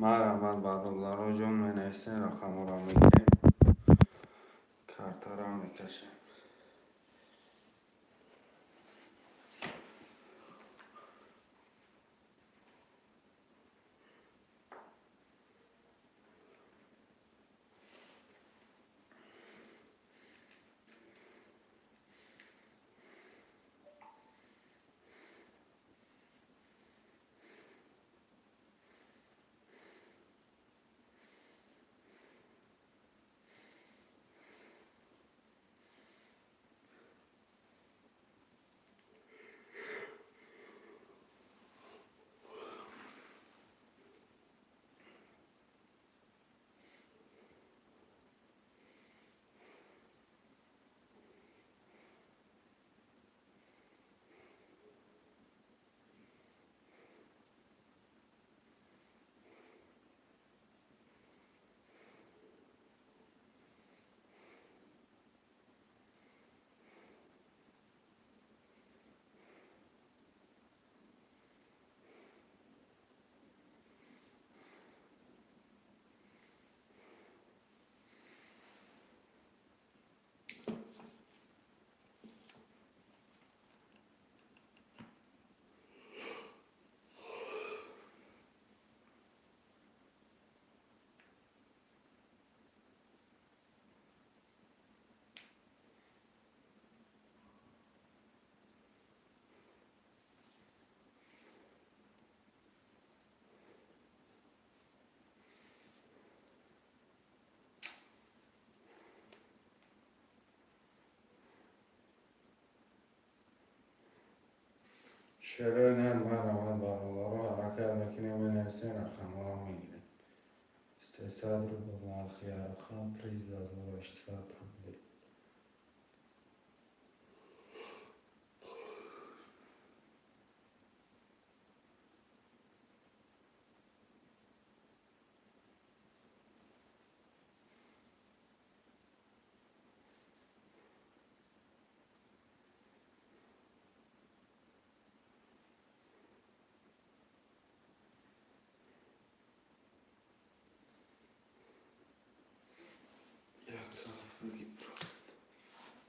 Марҳамат, бародаро ҷон, менависем, рақамҳоро мегирем, картаро мекашем. Шерои нар, марҳамат, бародаро, ҳаракат мекунем, менависем, рақамҳоро мегирем. 300 рубл нархи рақам, приз 1800 рублей.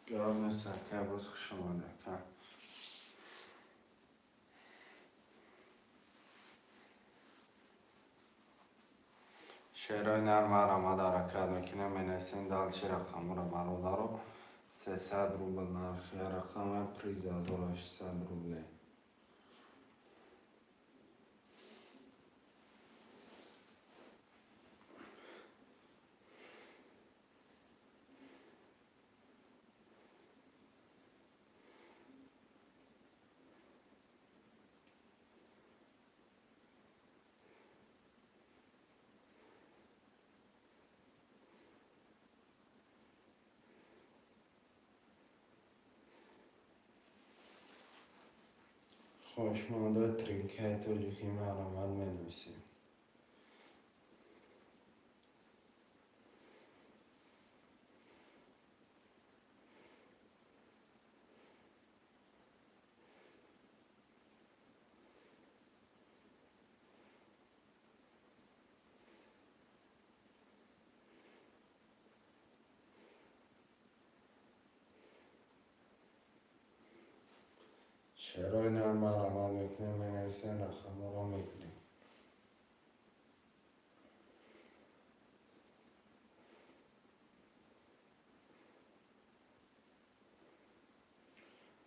Гап нест, ака, боз хуш омад, ака. Шерои нар, марҳамат, ҳаракат мекунем, менависем дальше рақамҳоро, бародаро. 300 рубл нархи рақама, приз 1800 рублей. Хоҳишмандои тринкаи тоҷикӣ, марҳамат, менависем. Шерои нар, марҳамат мекунем, менависем, рақамҳоро мегирем.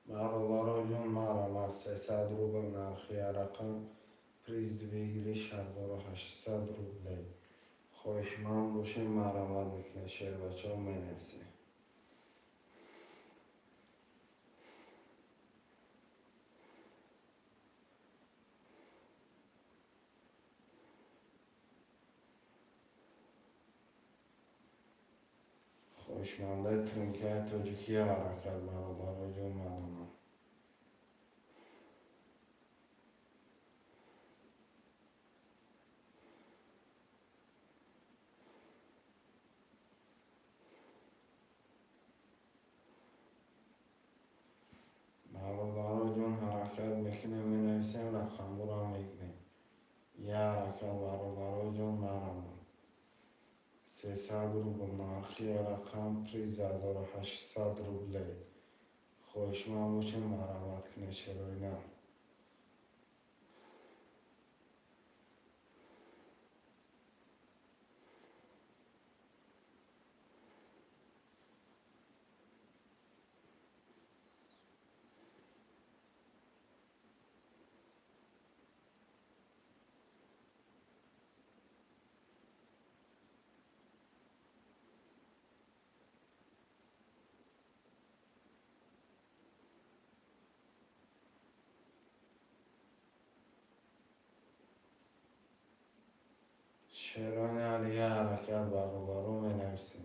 Бародаро ҷон, марҳамат, 300 рубл нархи рақам, приз двигатель 6800 рублей. Хоҳишманд бошем, марҳамат мекунед, шербачаҳо, менависем. Хоҳишмандаи тринкаи тоҷикӣ, ҳаракат, бародаро ҷон, марҳамат. Бародаро ҷон, ҳаракат мекунем, менависем, рақамҳоро мегирем. Як ҳаракат, бародаро ҷон, марҳамат. 300 рубл нархи рақам, приз 1800 рублей. Хоҳишманд бошед, марҳамат кунед, шерои нар. Шерои нар, як ҳаракат, бародаро, менависем.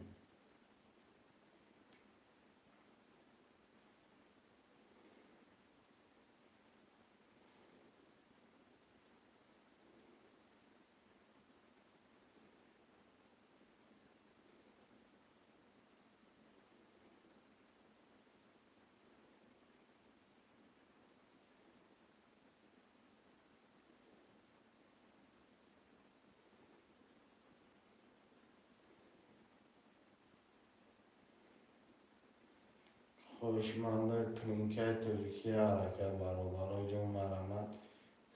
Хоҳишмандои тринкаи тоҷикӣ, ҳаракат, бародаро ҷон, марҳамат.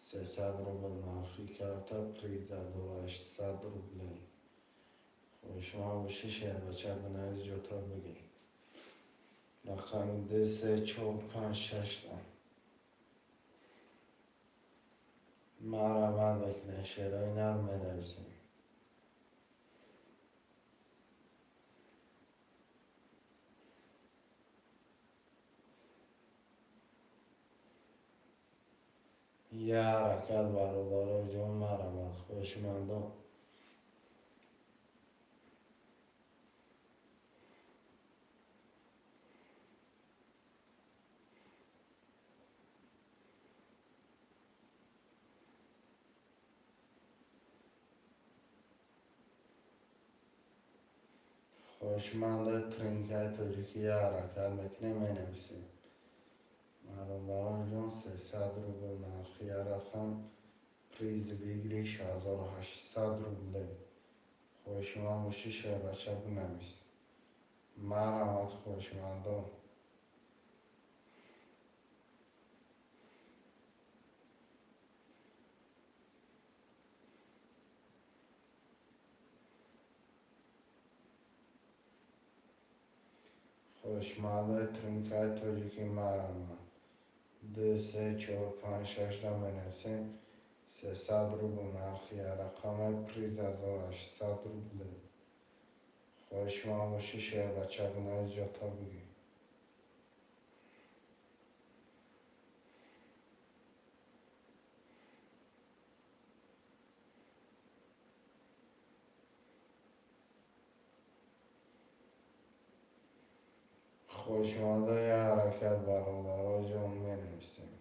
300 рубл нархи карта, приз 1800 рублей. Хоҳишманд бошӣ, шербача бинавис, ҷота бигир. Рақами ду, се, чор, панҷ, шашта. Марҳамат мекунем, шерои нар, менависем. Як ҳаракат, бародаро ҷон, марҳамат, хоҳишмандон. Хоҳишмандои тринкаи тоҷикӣ, як ҳаракат мекунем, менависем. Бародарон ҷон, 300 рубл нархи рақам, приз выигрыш 1800 рублей. Хоҳишманд бошӣ, шербача бинавис. Марҳамат, хоҳишмандон. Хоҳишмандои тринкаи тоҷикӣ, марҳамат. Ду, се, чор, панҷ, шашта менависем. 300 рубл нархи рақамаи, приз 1800 рублей. Хоҳишманд бошӣ, шербача бинавис, ҷота бигир. Хоҳишмандои, як ҳаракат, бародаро ҷон, менависем.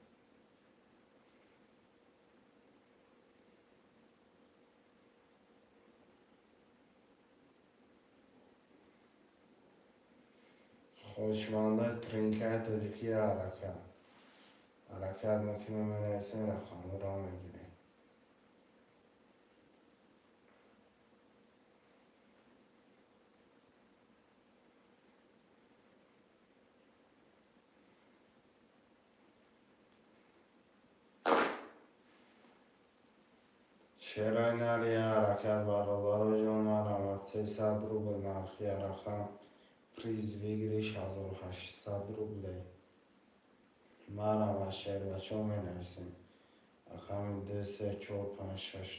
Хоҳишмандои тринкаи тоҷикӣ, ҳаракат. Ҳаракат мекунем, менависем, рақамҳоро мегирем. Шерои нар, як ҳаракат, бародаро ҷон, марҳамат. 300 рубл нархи рақам, приз выигрыш 1800 рублей. Марҳамат, шербачаҳо, менависем. Рақами ду, се, чор, панҷ, шаш.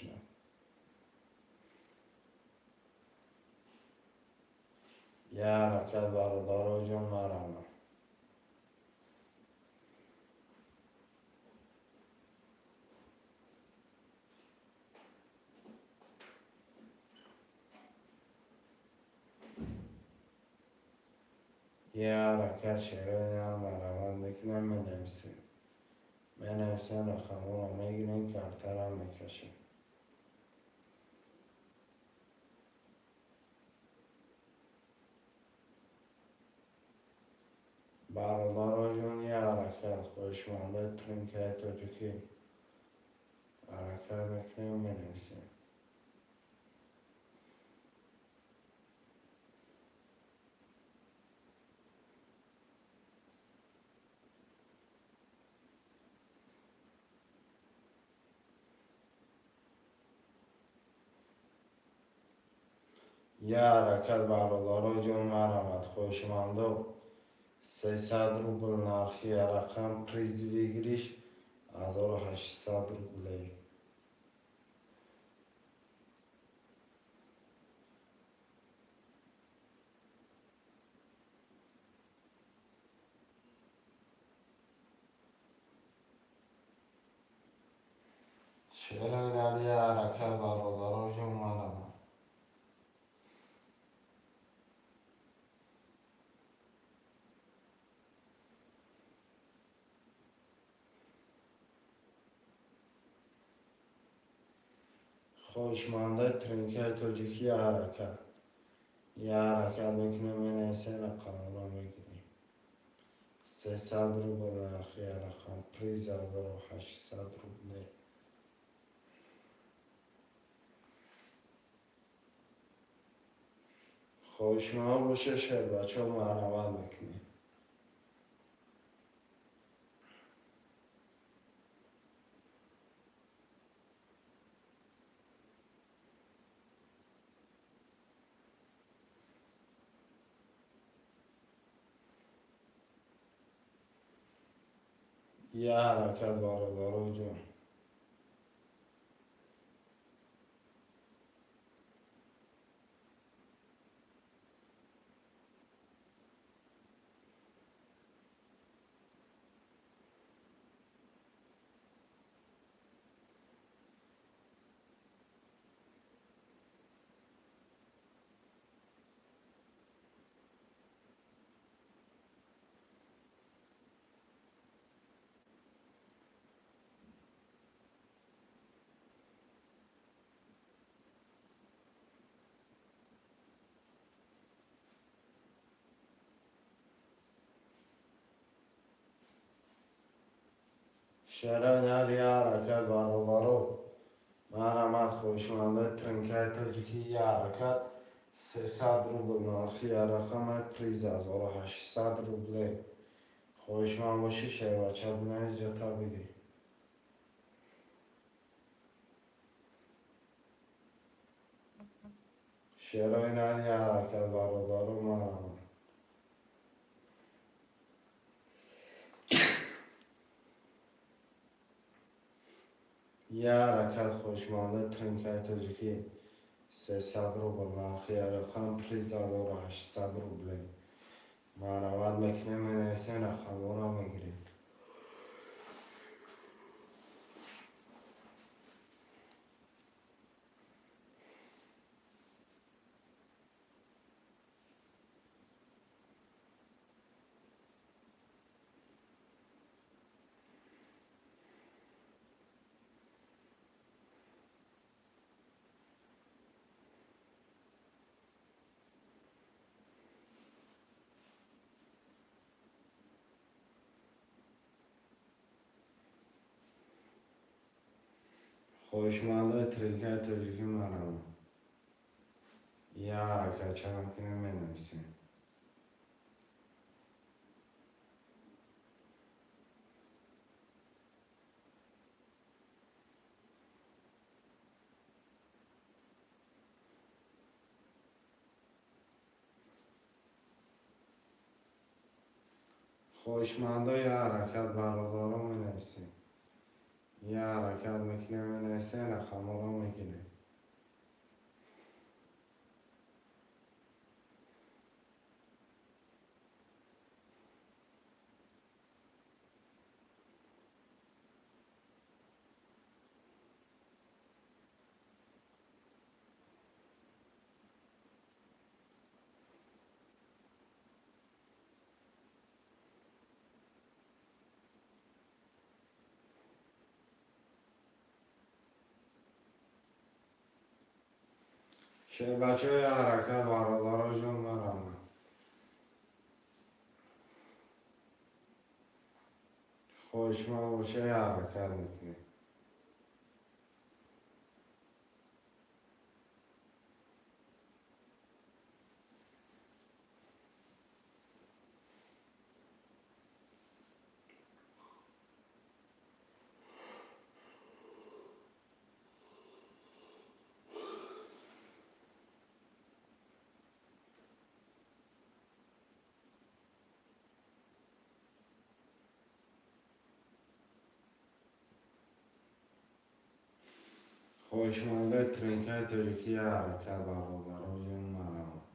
Як ҳаракат, бародаро ҷон, марҳамат. Як ҳаракат, шерои нар, марҳамат мекунем, менависем. Менависем, рақамҳоро мегирем, картаро мекашем. Бародаро ҷон, як ҳаракат, хоҳишмандои тринкаи тоҷикӣ. Ҳаракат. Ҳаракат мекунем, менависем. Я ҳаракат, бародаро ҷон, марҳамат, хоҳишмандо. 300 рубл нархи рақам, приз выигрыш 1800 рублей. Шерои я ҳаракат, бародаро ҷон, марҳамат. Хоҳишмандаи тринкаи тоҷикӣ, я ҳаракат, я ҳаракат мекунем, менависем, рақамҳоро мегирем. 300 рубл нархи рақам, приз 1800 рублей. Хоҳишманд боша, шербачаҳо, марҳамат мекунем. Я ҳаракат, бародаро ҷон. Шерои нар, я ҳаракат, бародаро, марҳамат. Хоҳишмандаи тринкаи тоҷикӣ, я ҳаракат. 300 рубл нархи рақами, приз 1800 рублей. Хоҳишманд бошӣ, шербача, бинавис, ҷота бигир. Шерои нар, я ҳаракат, бародаро, марҳамат. Я ҳаракат, хоҳишмандаи тринкаи тоҷикӣ. 300 рубл нархи рақам, приз 1800 рублей. Марҳамат мекунем, менависем, рақамҳоро мегирем. Хоҳишмандаи тринкаи тоҷикӣ, марҳамат. Я ҳаракат ча мекунем, менависем. Хоҳишмандо, я ҳаракат, бародаро, менависем. Я ҳаракат мекунем, менависем, рақамҳоро мегирем. Шербачаҳои, ҳаракат, бародаро ҷон, марҳамат. Хоҳишманд боша, ҳаракат мекунем. Хоҳишмандаи тринкаи тоҷикӣ, як ҳаракат, бародаро ҷон, марҳамат.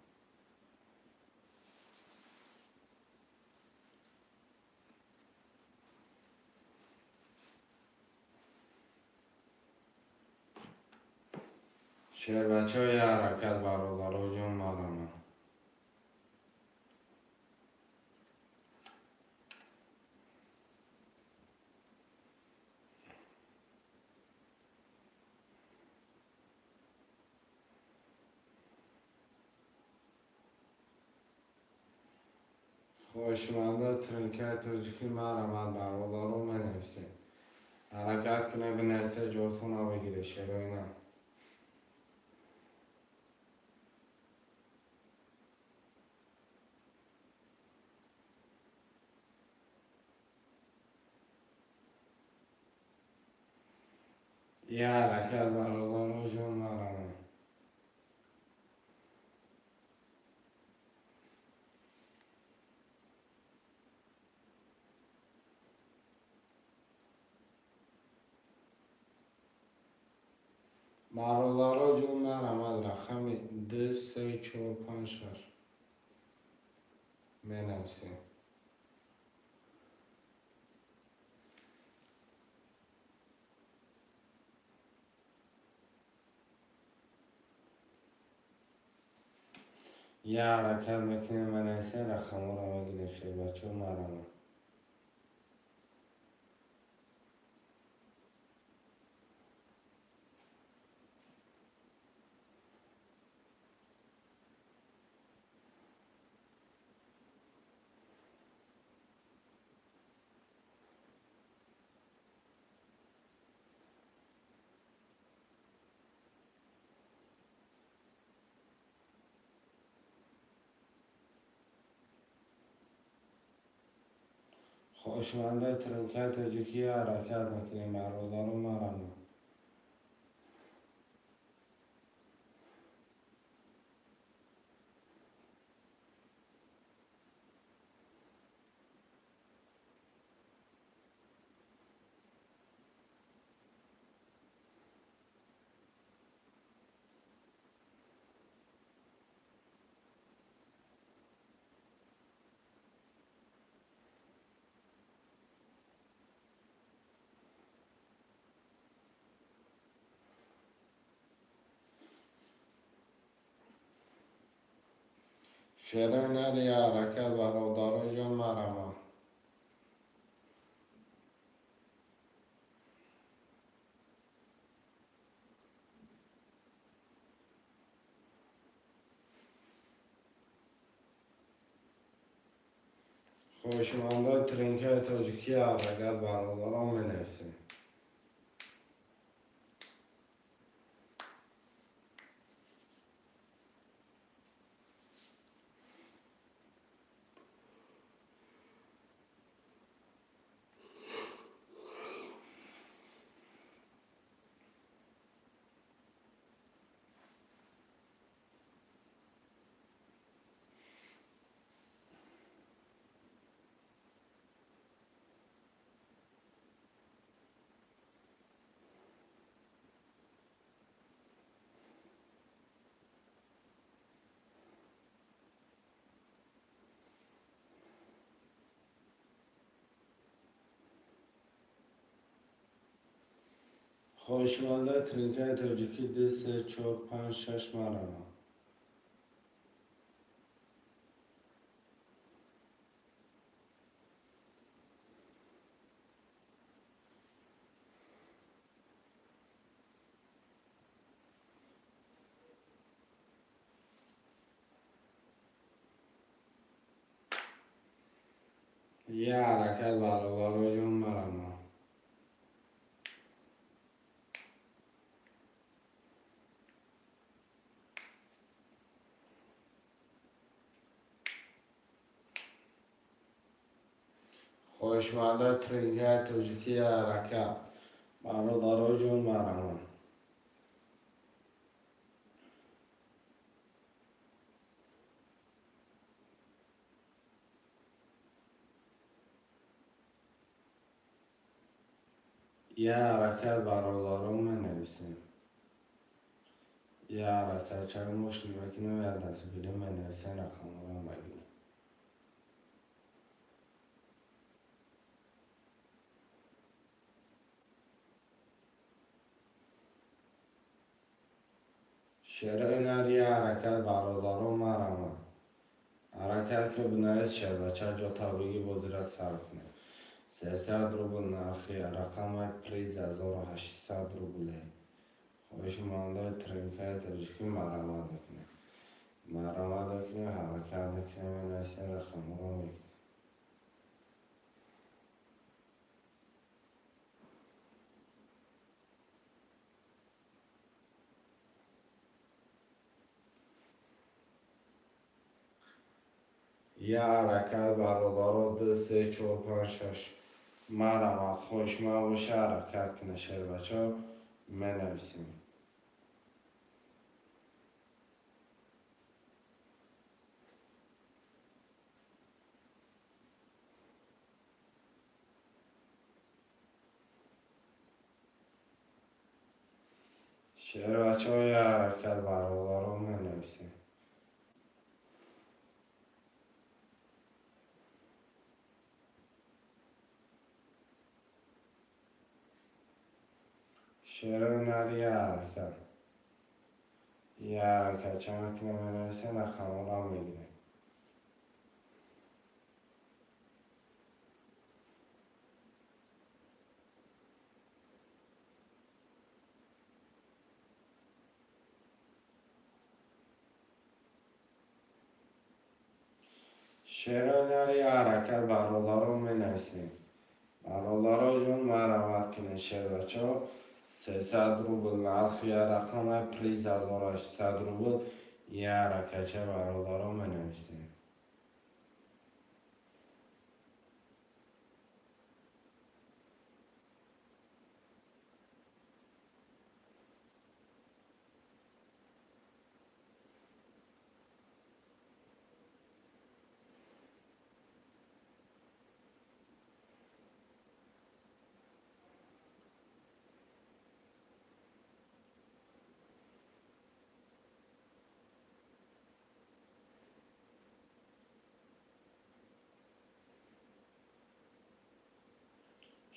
Шербачаҳо, як ҳаракат, бародаро ҷон, марҳамат. Хоҳишмандаи тринкаи тоҷикӣ, марҳамат, бародаро, менависед. Ҳаракат кунед, бинависед, ҷотона бигиред, шерои на. Як ҳаракат, бародаро ҷон, марҳамат. Бародаро ҷон, марҳамат, рақами ду, се, чор, панҷ, шаш менависем. Як ҳаракат мекунем, менависем, рақамҳоро мегирем, шербачаҳо, марҳамат. Хоҳишмандаи тринкаи тоҷикӣ, ҳаракат мекунем, бародаро, марҳамат. Шерои нар, як ҳаракат, бародаро ҷон, марҳамат. Хоҳишмандаи тринкаи тоҷикӣ, ҳаракат, бародарон, менависем. Хоҳишмандаи тринкаи тоҷикӣ, ду, се, чор, панҷ, шаш, марҳамат. Як ҳаракат, бародаро ҷон, марҳамат. Хоҳишмандаи тринкаи тоҷикӣ, як ҳаракат, бародаро ҷон, марҳамат. Як ҳаракат, бародарон, менависем. Я ҳаракатча мошни мекунем, я дастгирӣ менависем, рақамҳоро мегирем. Шерои нар я ҳаракат, бародаро, марама. Ҳаракат ки бинавис, шербача, ҷо табиги бозира сар кунем. 300 рубл нархи рақамай, приз 1800 рубле. Хоҳишмандои тренкаи тоҷикӣ марамат мекунем. Марамат мекунем, ҳаракат мекунем, менависем, рақамҳоро мегирем. Я ҳаракат, бародаро, ду, се, чор, панҷ, шаш. Марамат, хоҳишманд боша, ҳаракат кунед, шербачаҳо, менависем. Шербачаҳо, я ҳаракат, бародаро, менависем. Шерои нар я ҳаракат. Я ҳаракатча мекунем, менависем, рақамҳоро мегирем. Шерои нар я ҳаракат, бародаро, менависем. Бародаро ҷон, марамат кунед, шербачаҳо. 300 рубл нархи я рақамай, приз 1800 рубл. Я ҳаракатча, бародаро, менависем.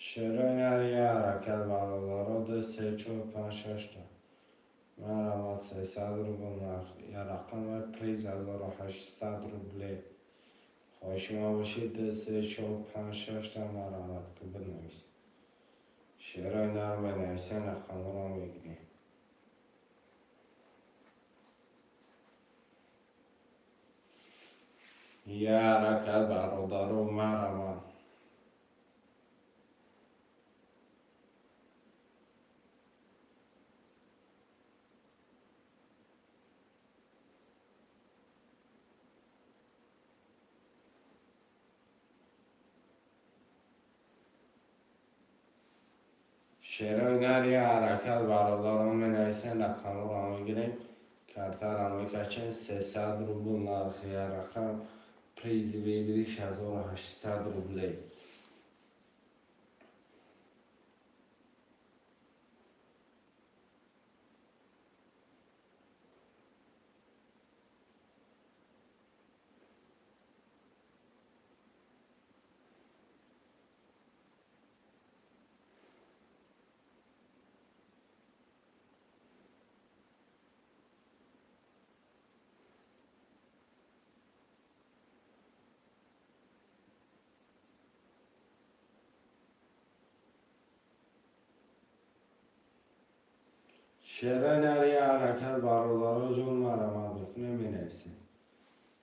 Шерои нар я ҳаракат, бародаро, ду, се, чор, панҷ, шаш та. Марамат, 300 рубл нарх я рақамай, приз 1800 рубле. Хоҳишманд бошед, ду, се, чор, панҷ, шаш та марамат ки бинавис. Шерои нар менависем, рақамҳоро мегирем. Я ҳаракат, бародаро, марамат. Шерои нар я ҳаракат, бародарон, менависем, рақамҳоро мегирем, картаро мекачем. 300 рубл нархи я рақам, призи выигрыш 1800 рублей. Шерои нар я ҳаракат, бародаро ҷон, марамат мекунем, менависем.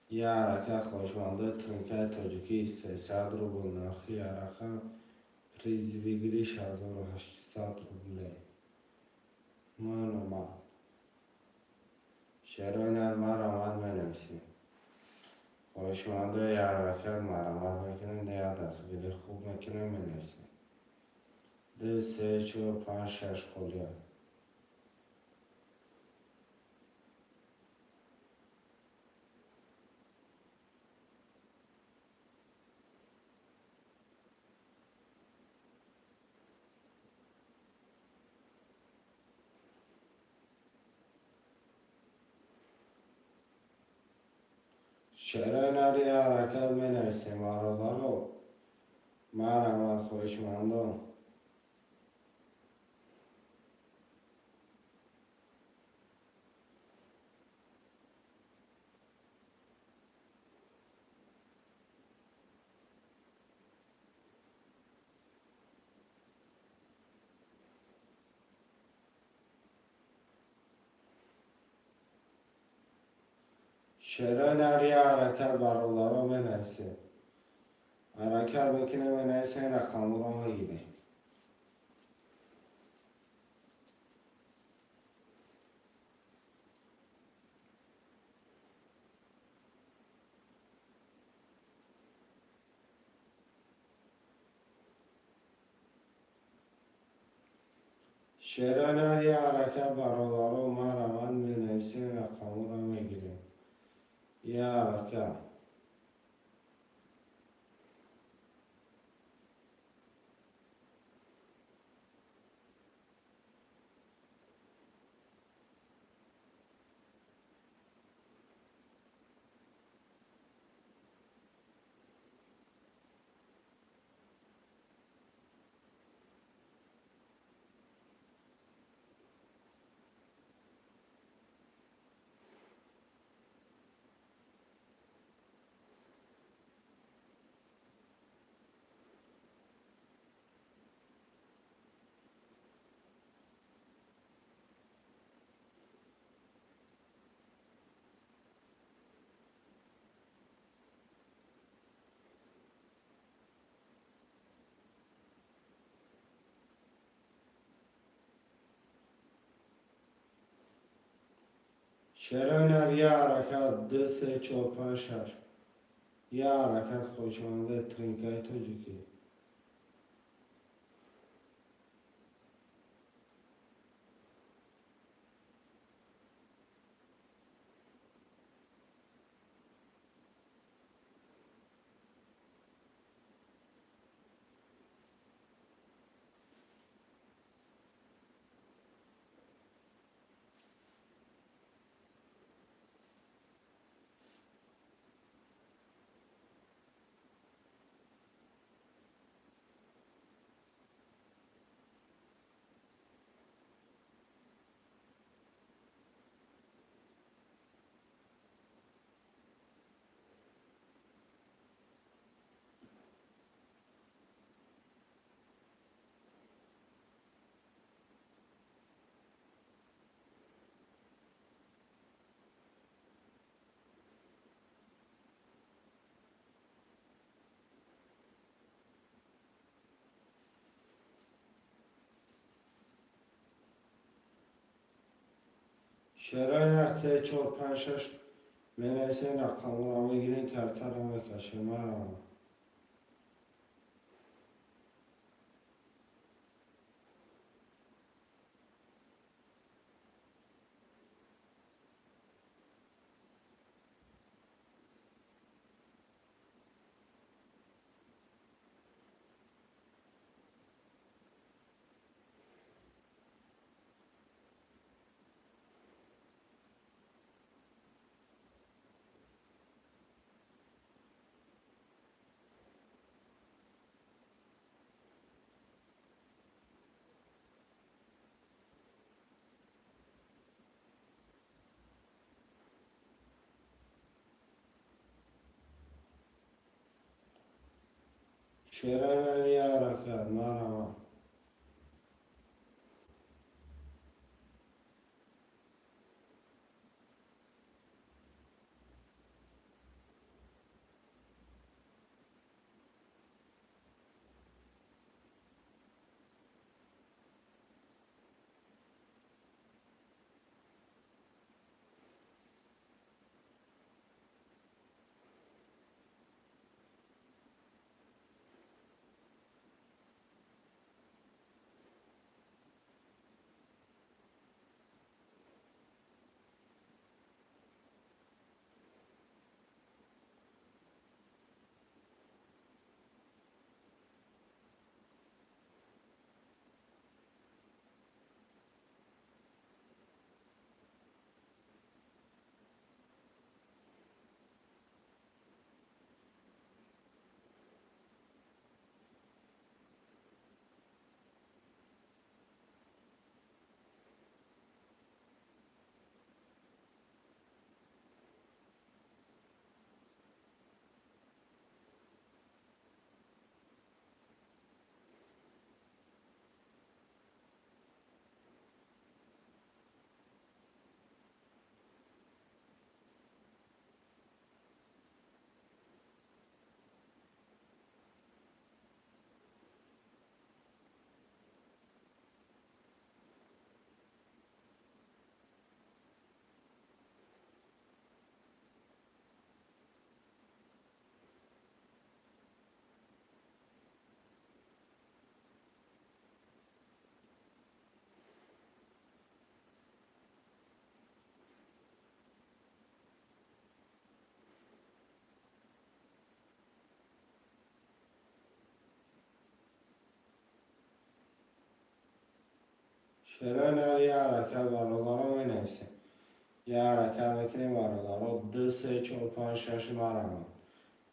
Я ҳаракат, хоҳишмандои тринкаи тоҷикӣ, 300 рубл нархи я рақам, призи выигрыш 1800 рублей. Марамат. Шерои нар марамат, менависем. Хоҳишмандои я ҳаракат марамат мекунем, я дастгирӣ хуб мекунем, менависем. Ду, се, чор, панҷ, шаш холия. Шерои нари ҳаракат менависем, бародаро. Марҳамат, хоҳишмандон. Шерои нари ҳаракат, бародаро, менависем. Ҳаракат мекунем, менависем, рақамҳоро мегирем. Шерои нари ҳаракат, бародаро, марҳамат, менависем, рақамҳоро мегирем. Я ҳаракат. Шерои нар я ҳаракат, ду, се, чор, панҷ, шаш. Я ҳаракат, хоҳишманда, тринкаи тоҷикӣ. Шерои нар се, чор, панҷ, шаш менависем, рақамҳоро мегирем, картаро мекашем. Марҳамат. Шерои нар я ҳаракат, марҳамат. Шерои нар я ҳаракат бародаро менависем. Я ҳаракат мекунем бародаро 2 3 4 5 6 марамад.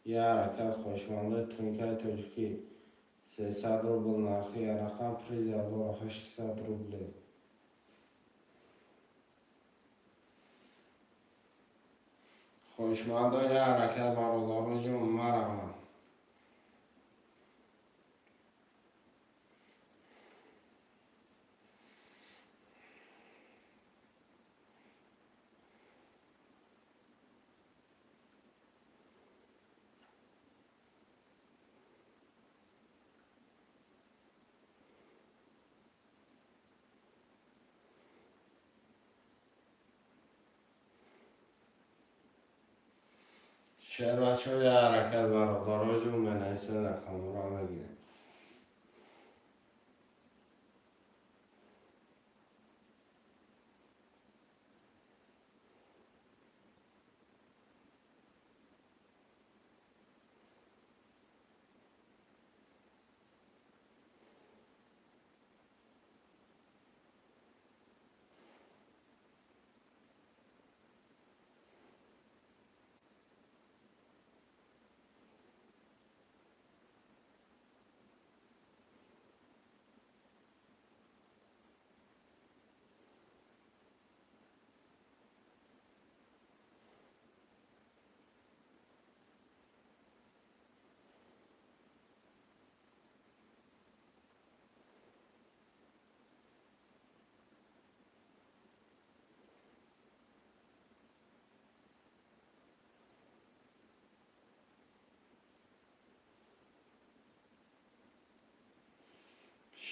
Я ҳаракат хоҳишмандаи тринкаи тоҷикӣ 300 рубл нархи ярақам приз 1800 рублей. Хоҳишмандо я ҳаракат бародаро ҷон марамад. Шербачаҳо я ҳаракат бародаро ҷон менависен рақамҳоро мегирем.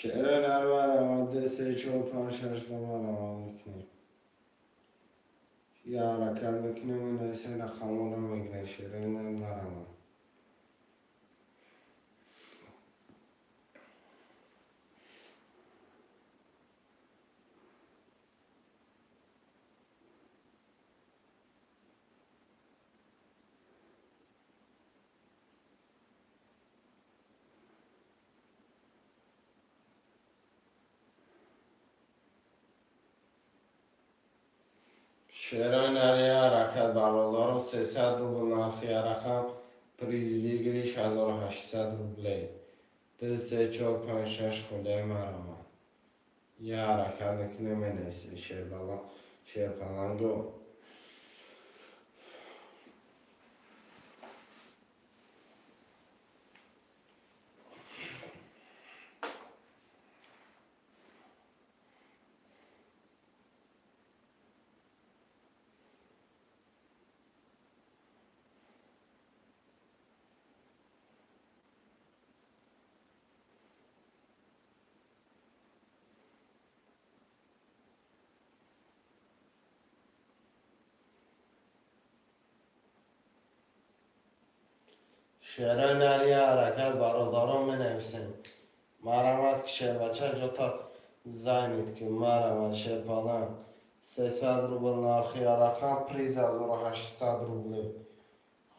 Шерои нар марамад 2 3 4 5 6 марамад мекунем. Я ҳаракат мекунем менависем рақамҳоро мегирем. Шерои нар марамад. Шерои нар я ҳаракат бародаро 300 рубл нархи ярақам приз выигрыш 1800 рублей. 2 3 4 5 6 хулияи марамад. Я ҳаракат мекунем менависем шерпаланго. Шерои нар я ҳаракат бародарон менависем. Марамад ки шербача ҷота занит ки марамад шерпаланг 300 рубл нархи ярақам приз 1800 рублей.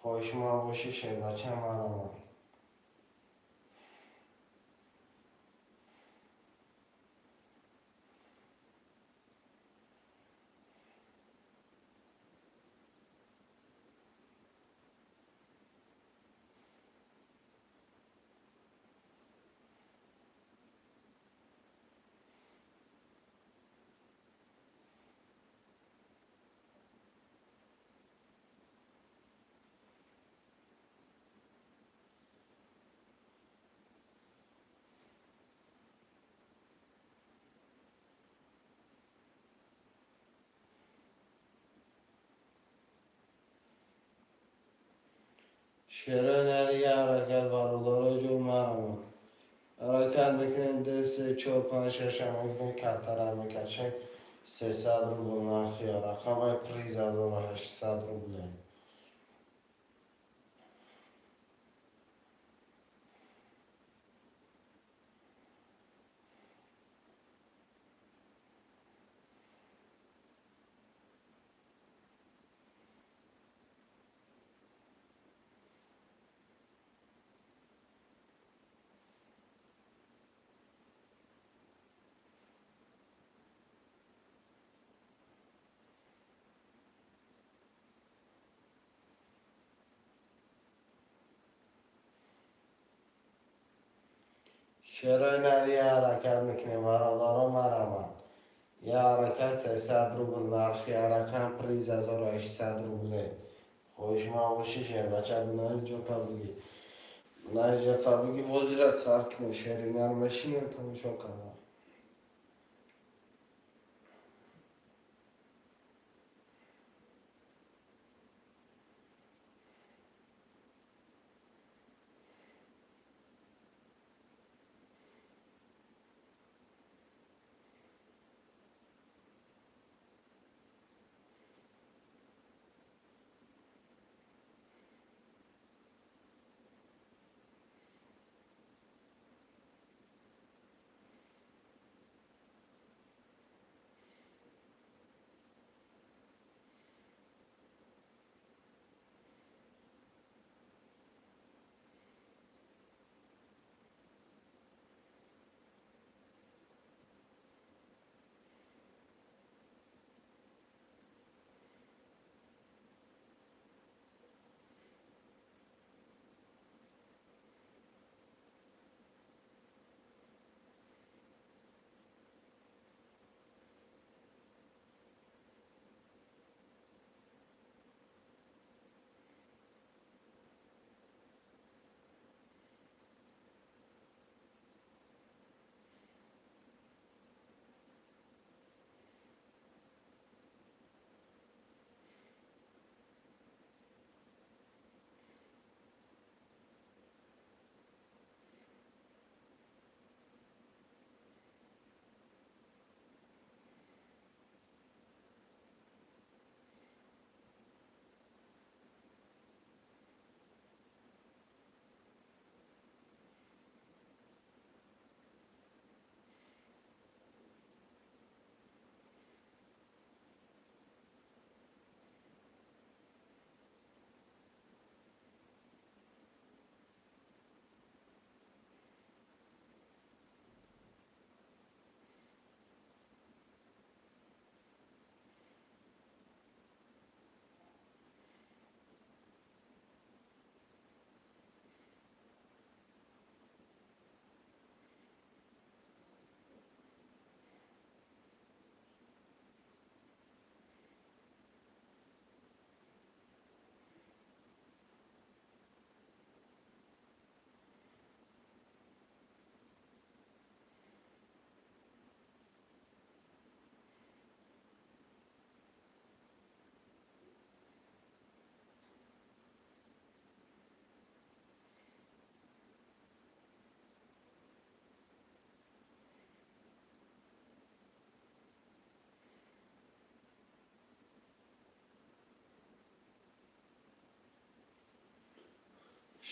Хоҳишманд бошӣ шербача марамад. Шерои нар я ҳаракат бародаро ҷон марамад. Ҳаракат мекунем 2 3 4 5 6 мекунем картара мекашем 300 рубл нархи ярақам ай приз 1800 рублей. Шерои нари ҳаракат мекунем, бародаро, марамад. Я ҳаракат 300 рубл, нархи ҳаракат приз 1800 рубле. Хоҳишманд бошӣ, шербача, бинаи ҷота бигӣ. Бинаи ҷота бигӣ, бозира сар кунем, шери нар мешинем, тамошо кардам.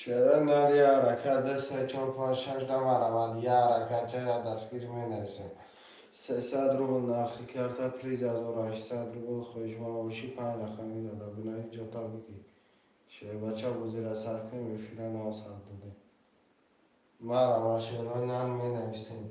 Шерои нари ҳаракат 2, 3, 4, 5, 6 намарамад. Я ҳаракат чая дастгирӣ менависем. 300 рубл нархи карта, приз 1800 рубл. Хоҳишманд бошӣ, панҷ рақами дада, бинаи ҷота бигӣ. Шербача, бозира сар кунем, эфира нав сар додем. Марамад, шерои нар менависем.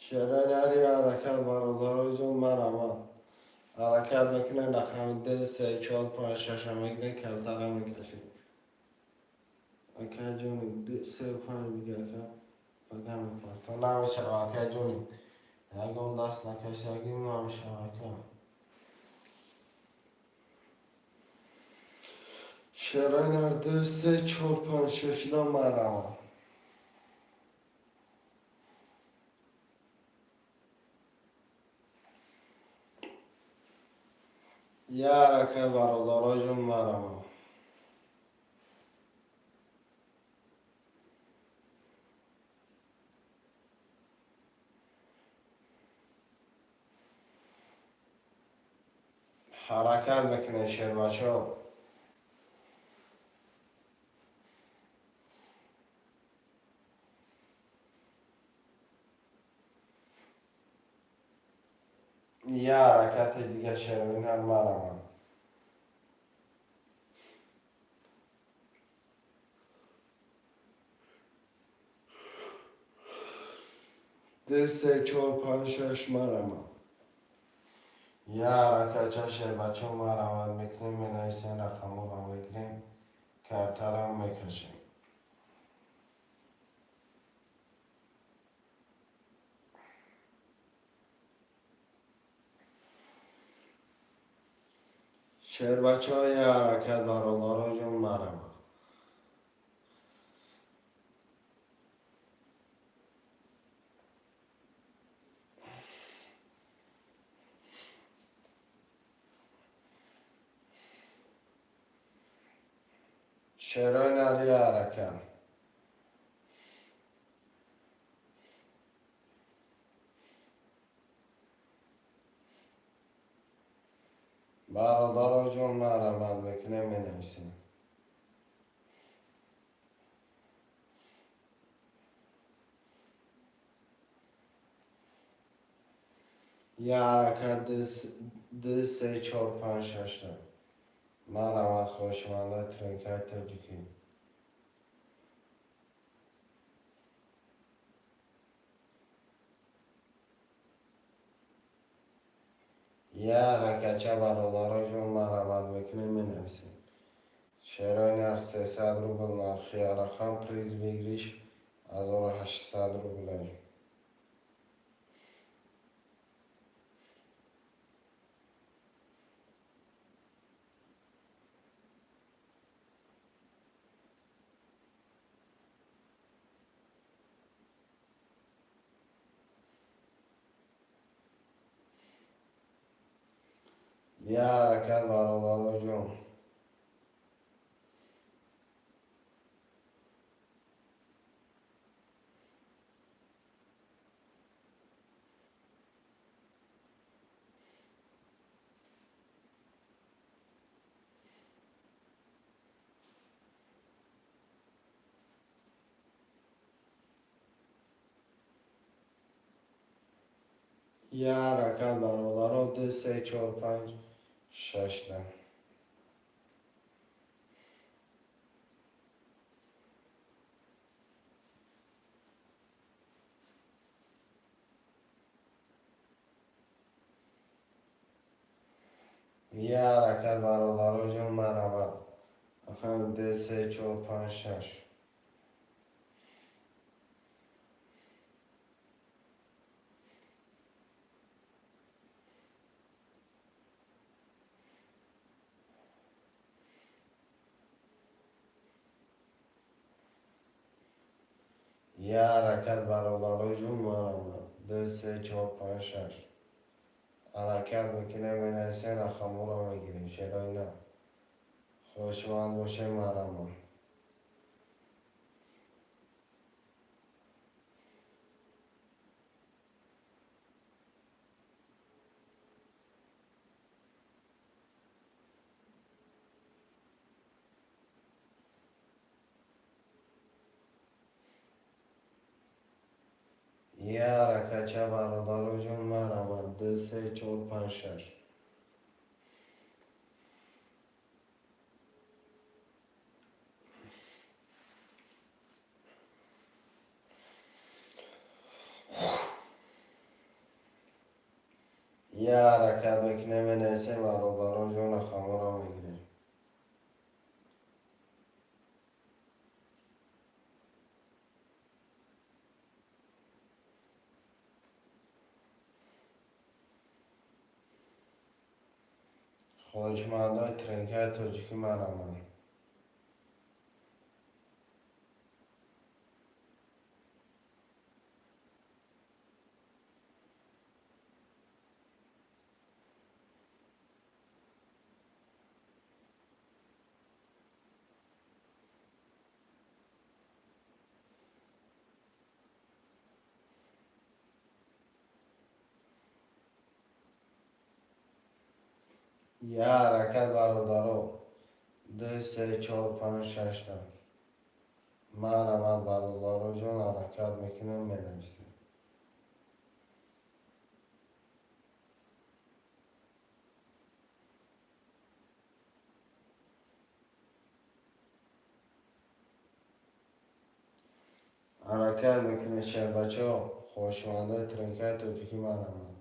Шерои нари ҳаракат, бародароҷон, марҳамат. Ҳаракат мекунем, рақами д, се, чор, панҷ, шаша мегирем, картара мекашем. Акаҷони, д, се, панҷ бига, ака. Пага мепарта. Намешава, акаҷони. Ягон даст накашагӣ намешава, ака. Шерои нар д, се, чор, панҷ, шашда, марҳамат. Я ҳаракат, бародароҷон, марҳамат. Ҳаракат мекунем, шербачаҳо. Я ҳаракати дига, шерои нар, марҳамат. Д, се, чор, панҷ, шаш, марҳамат. Я ҳаракатча, шербачаҳо, марҳамат мекунем, менависем, рақамҳоро мегирем, картарам мекашем. Шербачаҳо, я ҳаракат, бародароҷон, марҳамат. Шерои нари ҳаракат. Бародароҷон, марҳамат мекунем, менависем. Я ҳаракат, д, се, чор, панҷ, шашта. Марҳамат, хоҳишмандои тренкаи тоҷикӣ. Я ҳаракатча, бародароҷон, марҳамат мекунем, менависем. Шерои нар 300 рубл нархи рақам, приз выигрыш 1800 рублей. Я ҳаракат, бародароҷон. Я ҳаракат, бародаро, д, се, чор, панҷ, шашта. Я ҳаракат, бародароҷон, марҳамат. Рақами д, се, чор, панҷ, шаш. Я ҳаракат, бародароҷон, марҳамат. Д, се, чор, панҷ, шаш. Ҳаракат мекунем, менависем, рақамҳоро мегирем. Шерои на. Хоҳишманд бошем, марҳамат. Я ҳаракатча, бародароҷон, марҳамат. Д, се, чор, панҷ, шаш. Ҳаракат мекунем, менависем, бародаро ҷон, рақамҳоро мегирем. Хоҳишмандои тринкаи тоҷикӣ, мараман. Я ҳаракат, бародаро, ду, се, чор, панҷ, шашта. Марамад, бародаро ҷон, ҳаракат мекунем, менависем. Ҳаракат мекунем, шербачаҳо, хоҳишмандои тринкаи тоҷикӣ, марамад.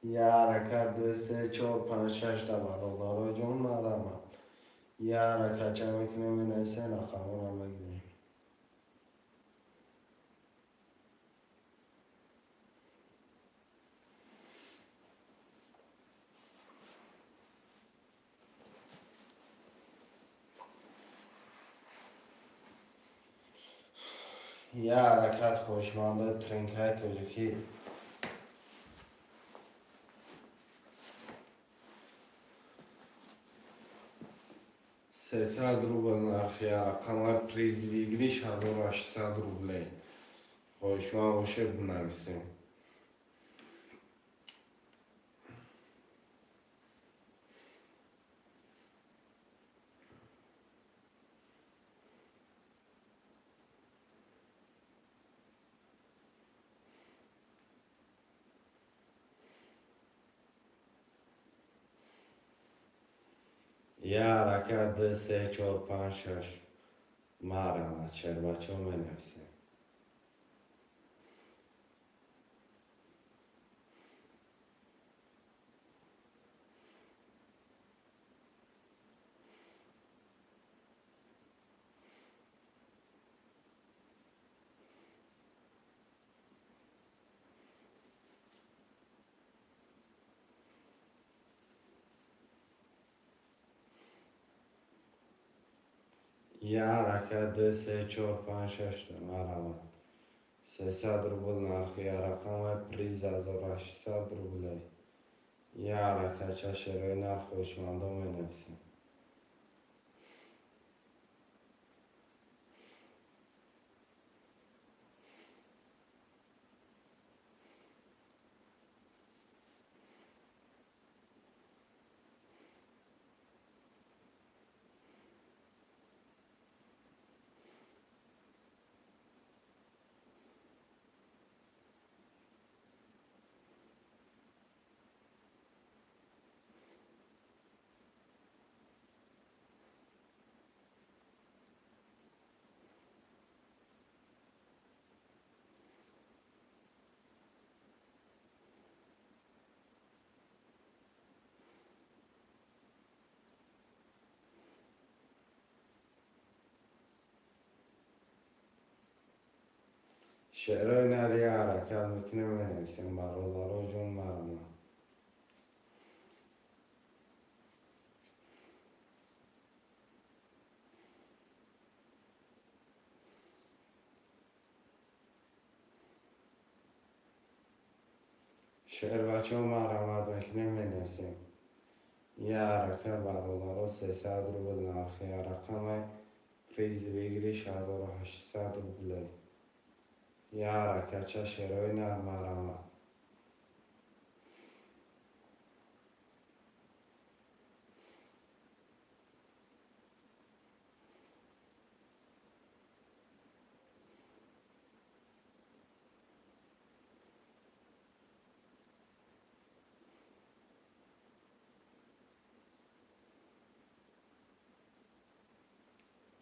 Я ҳаракат, ду, се, чор, панҷ, шашта, бародаро ҷон, марамад. Я ҳаракатча мекунем, менависем, рақамҳоро мегирем. Я ҳаракат, хоҳишмандои тринкаи тоҷикӣ. 300 рубл нархи рақама, приз выигрыш 1800 рублей. Хоҳишманд боше, бинависем. Я ҳаракат, ду, се, чор, панҷ, шаш. Марамад, шербачаҳо, менависем. Я ҳаракат, ду, се, чор, панҷ, шашта. Марамад. 300 рубл нархи рақама, приз 1800 рублей. Я ҳаракатча, шерои нарх, хоҳишмандо, менависем. Шеърои нар, я ҳаракат мекунем, менависем, бародаро ҷон, марамад. Шербачаҳо, марамад мекунем, менависем. Я ҳаракат, бародаро, 300 рубл нархи рақама, приз выигрыш 1800 рублей. Я ҳаракатча, шерои нар, марамад.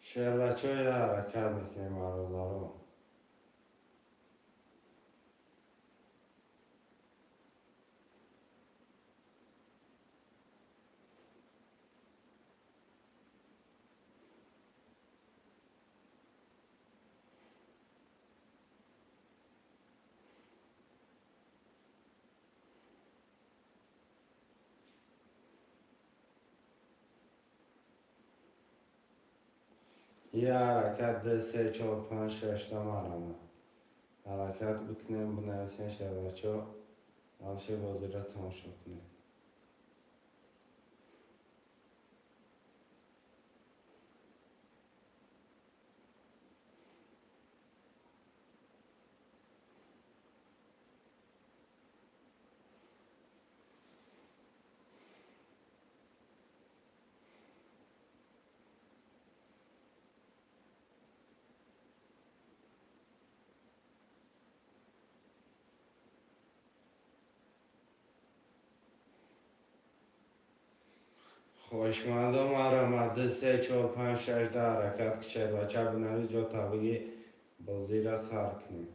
Шербачо, я ҳаракат мекунем, бародаро. Я ҳаракат, д, се, чор, панҷ, шашта, марҳамат, ҳаракат бикунем, бинависем. Шербачо, авше бозиро тамошо кунем. Хоҳишмандо, марҳамат, д, се, чор, панҷ, шаш, да ҳаракат ки, шербача, бинавис, ҷо табиги бозиро сар кунем.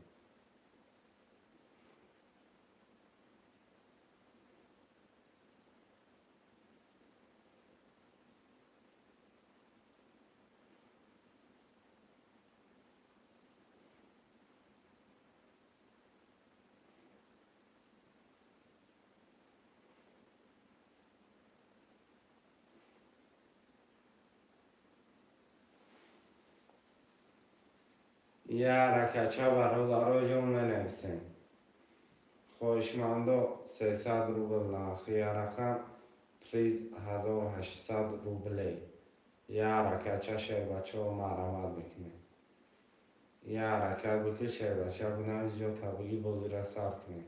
Я ҳаракатча, бародаро ҷон, менависем. Хоҳишмандо, 300 рубл нархи я рақам, приз 1800 рубле. Я ҳаракатча, шербачаҳо, марҳамат мекунем. Я ҳаракат бикун, шербача, бинавис, ҷо табиги бозиро сар кунем.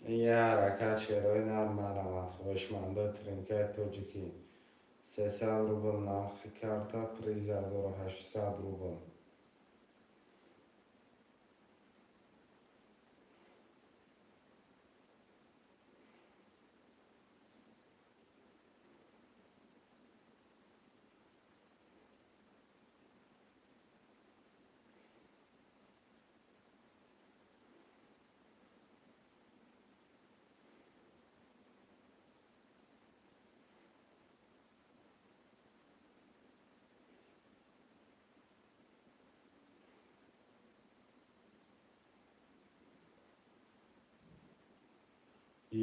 Я ҳаракат, шерои нар, марҳамат. Хоҳишмандо, тринкаи тоҷикӣ, 300 рубл нархи карта, приз 1800 рубл.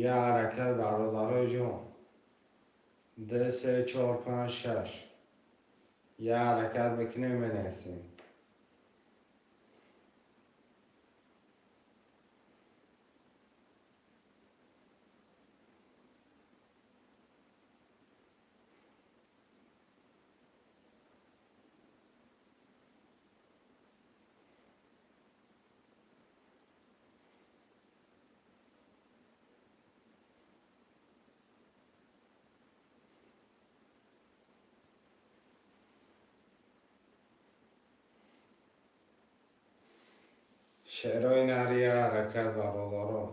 Я ҳаракат, бародарои ҷон, д, се, чор, панҷ, шаш, я ҳаракат мекунем, менависем. Шерои нар, я ҳаракат, бародаро.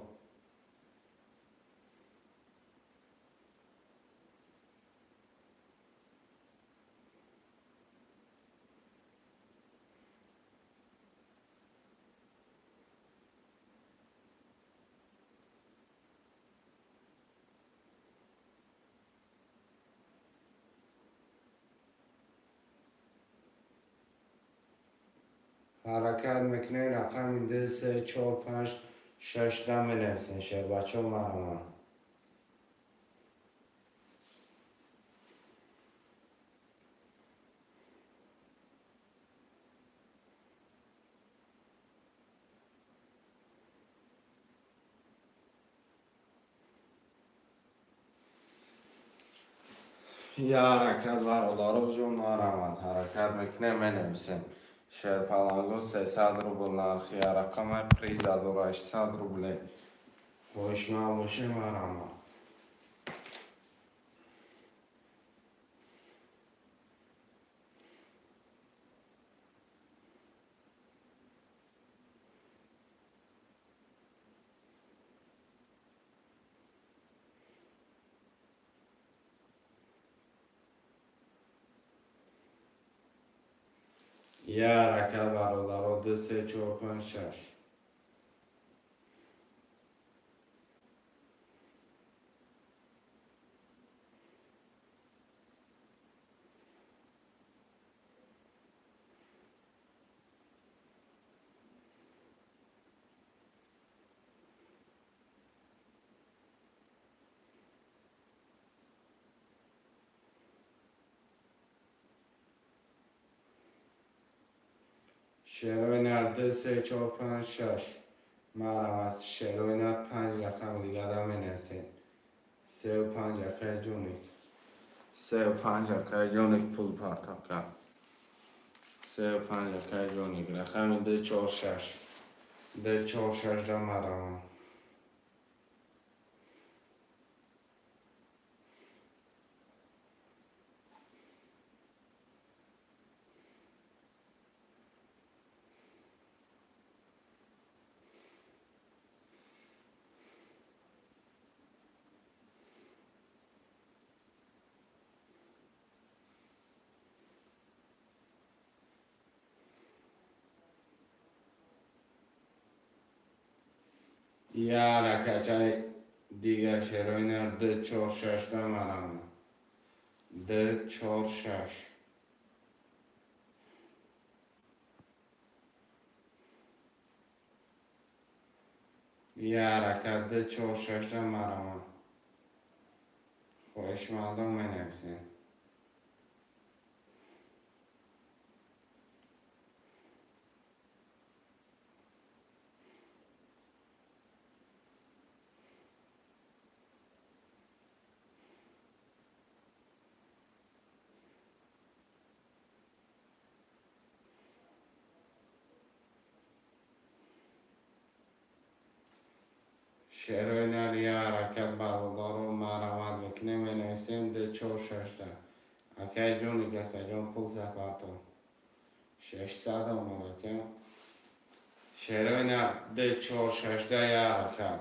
Ҳаракат мекунем, рақами д, се, чор, панҷ, шаш да менависем. Шербачаҳо, марҳамат. Я ҳаракат, бародаро ҷон, марҳамат, ҳаракат мекунем, менависем. Шерпаланго, 300 рубл нархи рақама, приз 1800 рубле. Хоҳишманд бошем, марҳамат. Як ҳаракат, бародаро, ду, се, чор, панҷ, шаш. Шерои нар ду, се, чор, панҷ, шаш. Марҳамат, шерои нар панҷ рақами дигара менависем. Сеу панҷ, акай ҷоник. Сеу панҷ, акай ҷоник, пул партоб кард. Сеу панҷ, акай ҷоник. Рақами ду, чор, шаш. Ду, чор, шаш да марҳамат. Як ҳаракатчаи дигар, шерои нар ду, чор, шаш да марҳамат. Ду, чор, шаш. Як ҳаракат, ду, чор, шаш да марҳамат. Хоҳишмандон менависем. Шерои нар як ҳаракат, бародаро, марҳамат мекунем, менависем ду, чор, шашта. Акай ҷоник, акаҷон, пул сафартон. 600 омад, ака. Шерои нар ду, чор, шашта, як ҳаракат.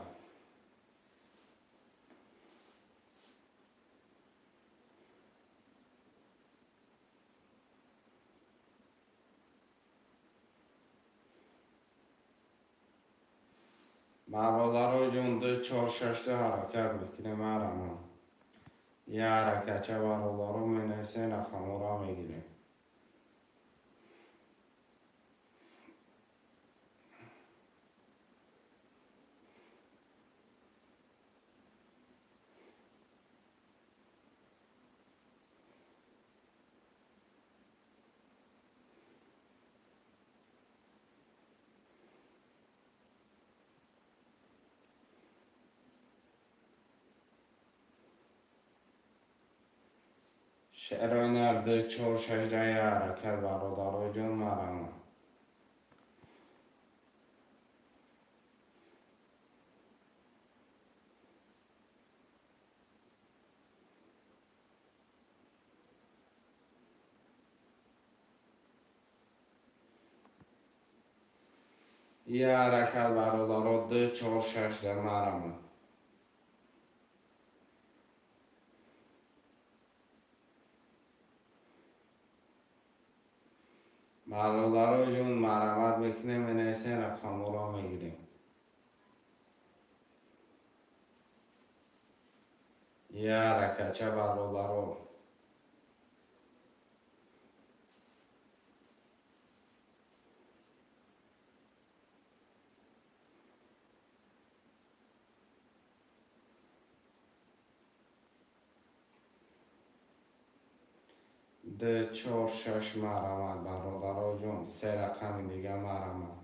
Бародаро ҷон, ду, чор, шашта ҳаракат мекунем, марҳамат. Як ҳаракатча, бародаро, менависем, рақамҳоро мегирем. Шерои нар ду, чор, шашда, як ҳаракат, бародаро ҷон, марҳамат. Як ҳаракат, бародаро, ду, чор, шашда, марҳамат. Бародаро ҷон, марҳамат мекунем, менависем, рақамҳоро мегирем. Як ҳаракатча, бародаро. Ду, чор, шаш, марҳамат, бародаро ҷон, се рақами дига, марҳамат.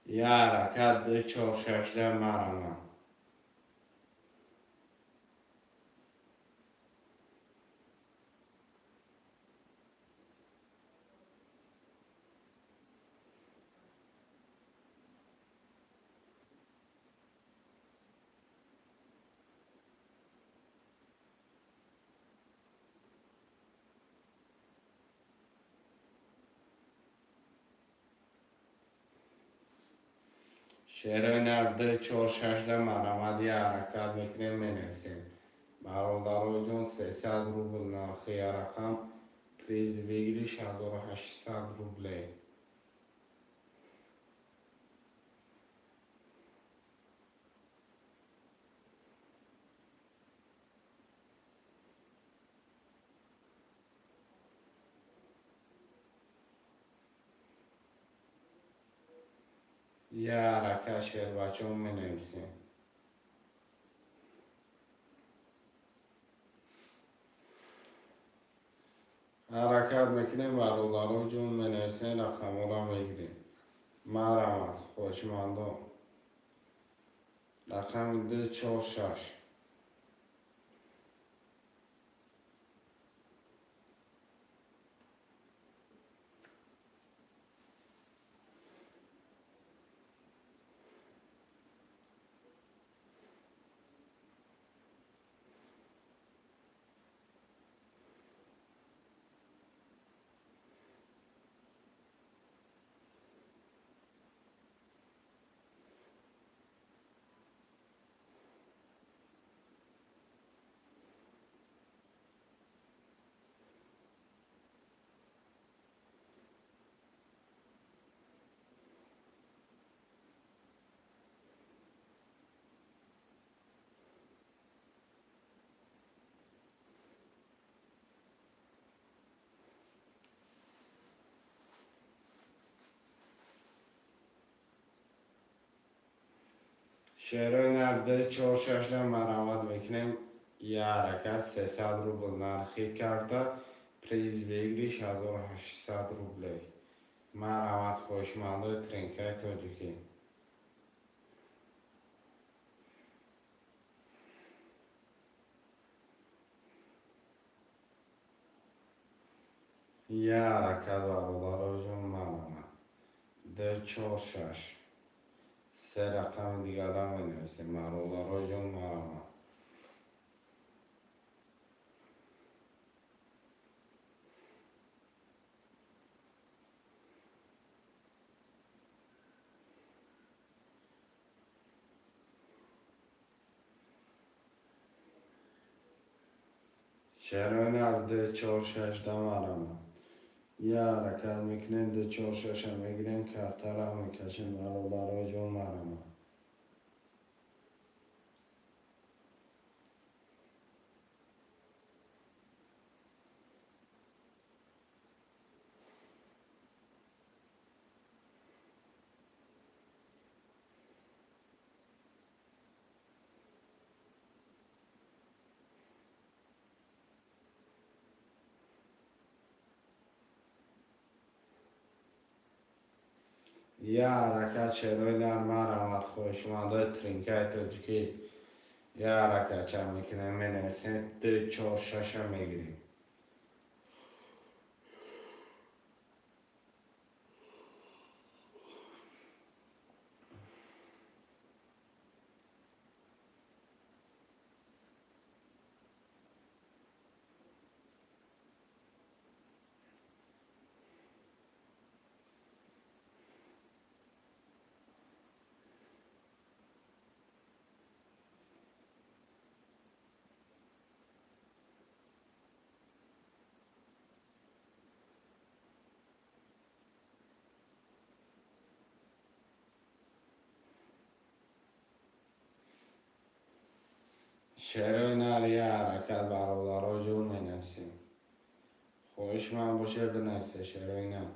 Як ҳаракат, ду, чор, шашда, марҳамат. Шерои нар 2 4 6 да марҳамат, я ҳаракат мекунем, менависем. Бародароҷон, 300 рубл нархи я рақам, приз выигрыш 1800 рублей. Я ҳаракат, шербачон, менависем. Ҳаракат мекунем, бародаро ҷон, менависем, рақамҳоро мегирем. Марҳамат, хоҳишмандон. Рақами 2 4 6. Шерои нар 2 4 6 да марҳамат мекунем. Я ҳаракат, 300 рубл нархи карта, приз выигрыш 1800 рублей. Марҳамат, хоҳишмандои тринкаи тоҷикӣ. Я ҳаракат, бародароҷон, марҳамат. 2 4 6. Се рақами дигара менависем, бародароҷон, марҳамат. Шерои нар 2 4 6 да марҳамат. Я ҳаракат мекунем, 2 4 6 мегирем, картаро мекашем, бародароҷон, марҳамат. Я ҳаракат, шерои нар, марҳамат, хоҳишмандои тринкаи тоҷикӣ. Я ҳаракатча мекунем, менависем, 2 4 6 мегирем. Шерои нар, я ҳаракат, бародароҷон, менависем. Хоҳишманд боше, бинависе, шерои нар.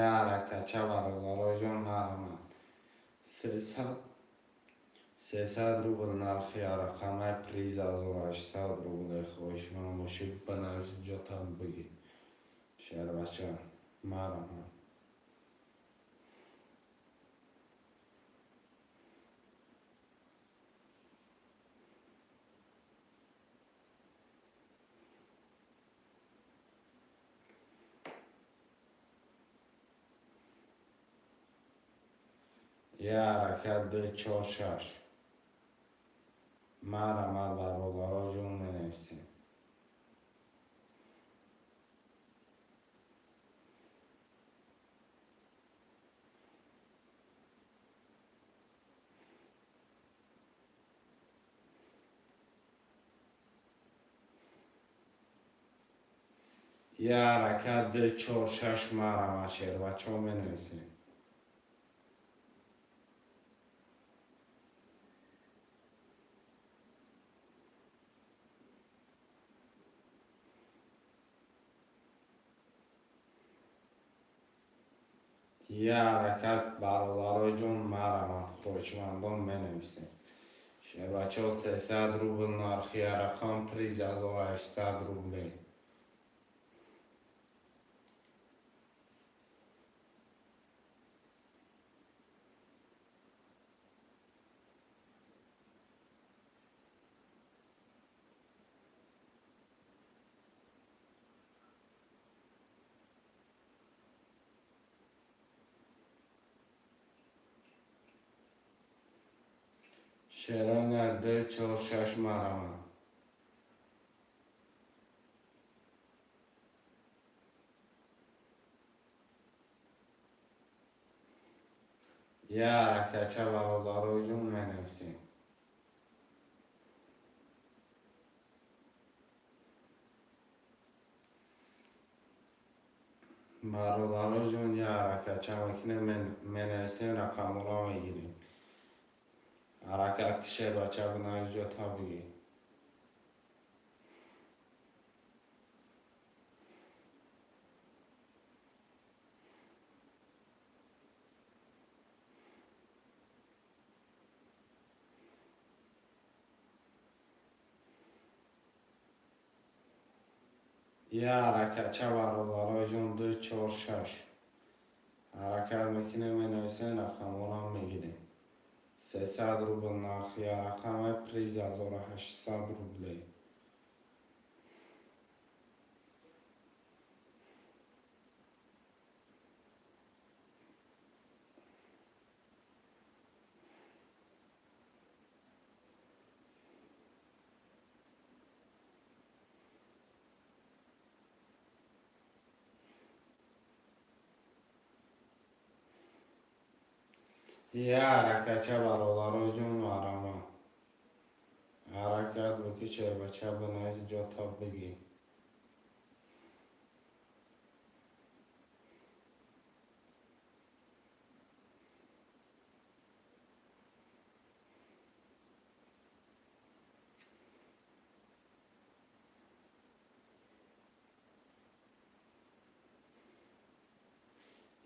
Я ҳаракатча, бародароҷон, марҳамат. 300 рубл нархи рақамаи, приз 1800 рубле. Хоҳишманд бошӣ, бинавис, ҷотам бигир. Шербача, марҳамат. Я ҳаракат 2 4 6. Марҳамат, бародаро ҷон, менависем. Я ҳаракат 2 4 6. Марҳамат, шербачаҳо, менависем. Я ҳаракат, бародаро ҷон, марҳамат, хоҳишмандон, менависем. Шербачаҳо, 300 рубл нархи рақам, приз 1800 рублей. Шерона 2 4 6, марҳамат. Я ҳаракатча, бародарои ҷон, менависем. Бародаро ҷон, я ҳаракатча мекунем, менависем, рақамҳоро мегирем. Ҳаракат ки, шербача, бинавис, ҷота бигир. Я ҳаракатча, бародаро ҷон, 2 4 6. Ҳаракат мекунем, менависем, рақамҳоро мегирем. 300 рубл нархи рақами, приз 1800 рублей. Я ҳаракатча, бародаро ҷон, марҳамат. Ҳаракат буки, шербача, бинавис, ҷота бигир.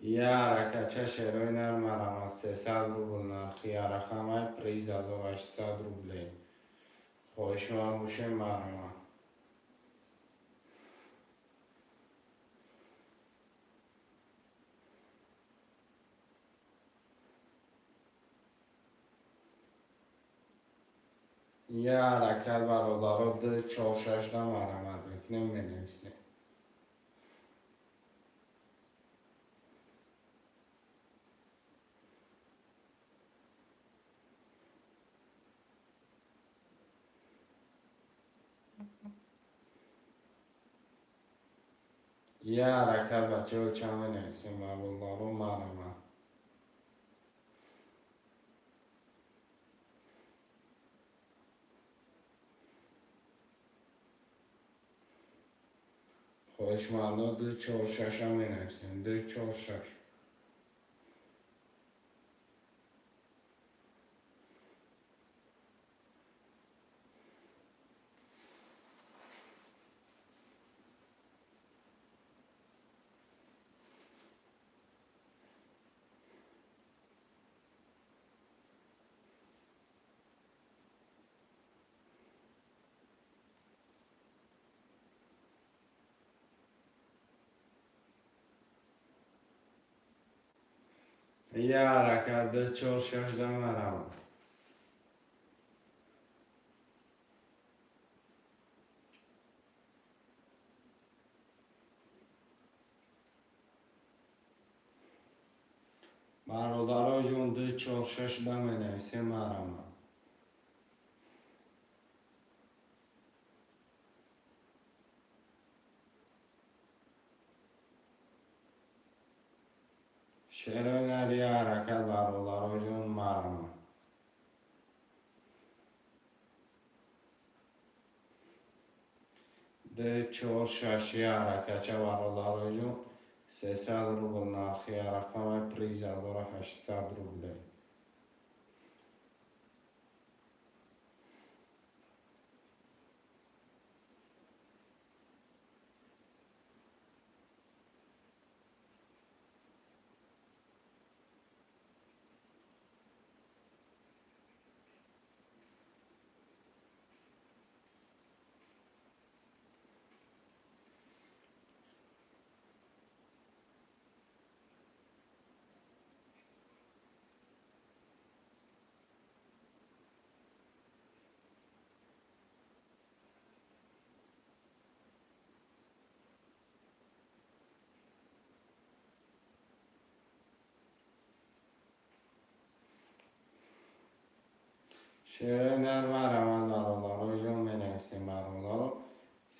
Я ҳаракатча, шерои нар, марҳамат. 300 рубл нархи рақамай, приз 1800 рублей. Хоҳишманд бошем, марҳамат. Я ҳаракат, бародаро, 2 4 6 марҳамат мекунем, менависем. Я ҳаракат, бачаҳо, чанд менависем, бародаро, марҳамат. Хоҳишмандо, 2 4 6 менависем, 2 4 6. Я ҳаракат, 2 4 6, марҳамат. Бародаро ҷон, ду, чор, шаш да менависем, марама. Шерои нари ҳаракат, бародаро ҷон, марама. Ду, чор, шаш ҳаракатча, бародаро ҷон, 300 рубл нархи рақами, приз 1800 рублей. Шерои нар марама, бародаро ҷон, менависем, бародаро.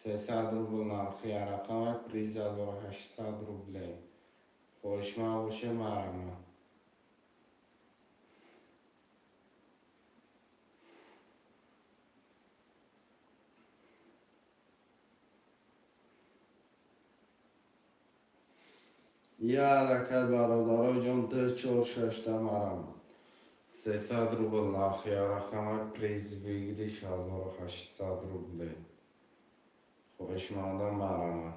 300 рубл нархи рақами, приз 1800 рублей. Хоҳишманд боше, марама. Я ҳаракат, бародаро ҷон, ду, чор, шашта, марама. 300 рубл нархи рақами, приз выигрыш 1800 рублей. Хоҳишмандон, марама.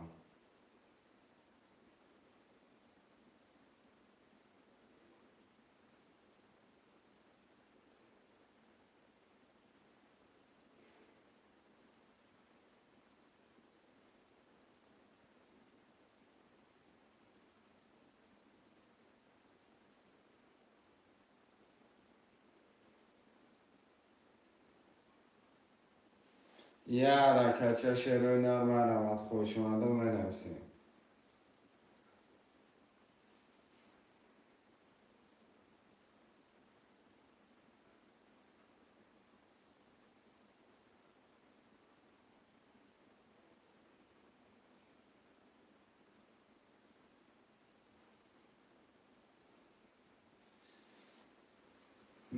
Я ҳаракатча шерои нар марамад, хоҳишмандон, менависем.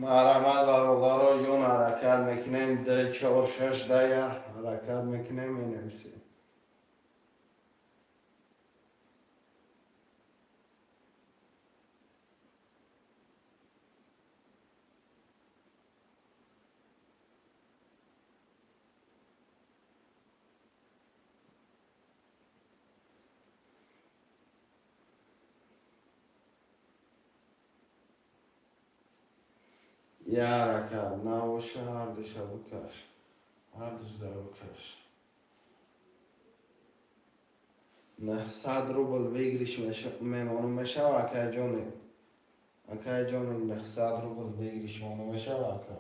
Марҳамат, бародаро ҷон, ҳаракат мекунем. Д, чор, шаш, дая ҳаракат мекунем, менависем. Я ҳаракат набоша, ҳардуша букаш, ҳардушда букаш. 900 рубл выигрыш мемонум мешава, акайҷони, акайҷони, 900 рубл выигрыш монум мешава, ака.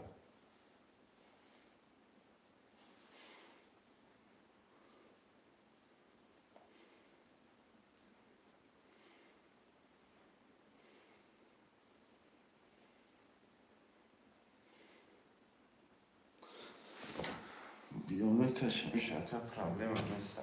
Биё, мекашимш, ака, проблема нест.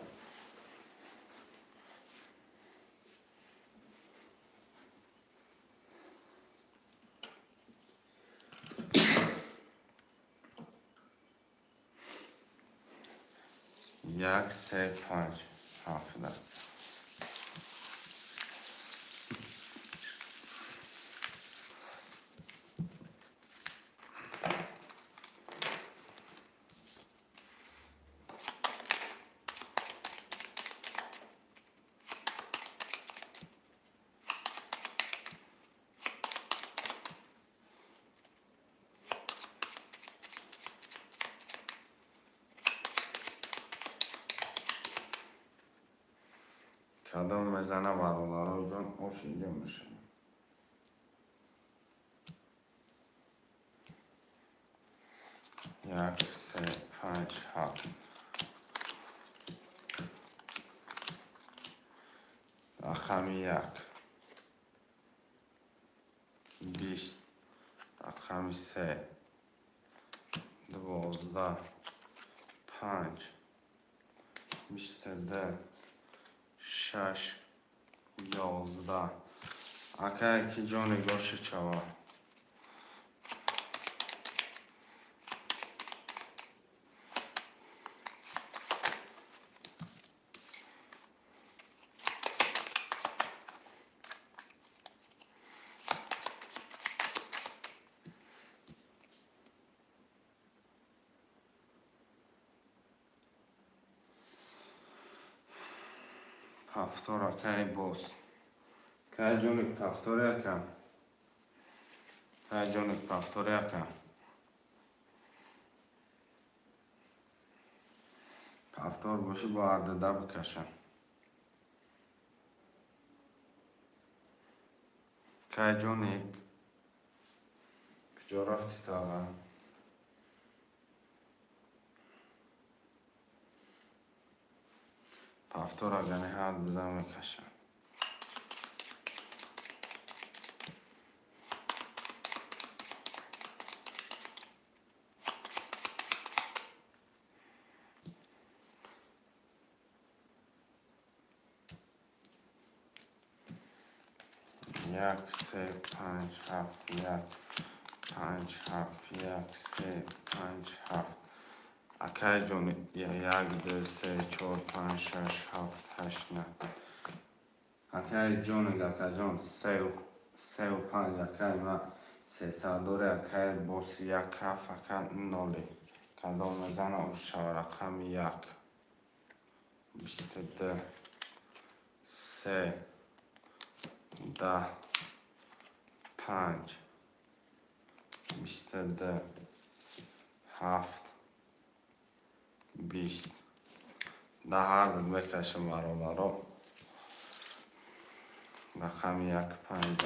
Як, се, панҷ, ҳафта. Кадом мезана, бародаро ҷон, ош инҷо мешавад. Як, се, панҷ, ҳафт. Рақами як. 20, рақами 3, 12, 5, 22, 6, 11. Акае ки ҷони гоши чава. Повтор акай боз. Кай ҷоник повтор якам. Кай ҷоник повтор якам. Повтор боши бо ардада бикашам. Кай ҷоник? Куҷо рафти тава? Повтор агани ҳар дуда мекашам. Як, се, панҷ, ҳафт, як, панҷ, ҳафт, як, се, панҷ, ҳафт. Акай ҷони, як, ду, се, чор, панҷ, шаш, ҳафт, ҳашт, на. Акай ҷони, акаҷон, сеу панҷ, акай ма сесадори, акай бос як, ҳафт, ака ноли. Кадом мезана ушава рақами як. 22, се, 10, 5, 22, 7, 20. Да ҳар ду мекашам бародаро. Рақами як, панҷ.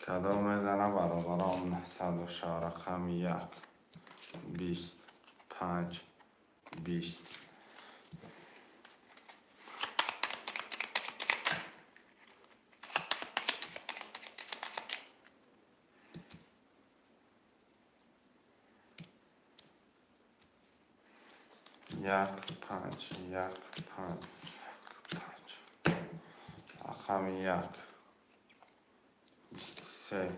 Кадом мезана бародаром 906 рақами як, 20, 5, 20. Як, панҷ, як, панҷ, як, панҷ. Рақами як. 23,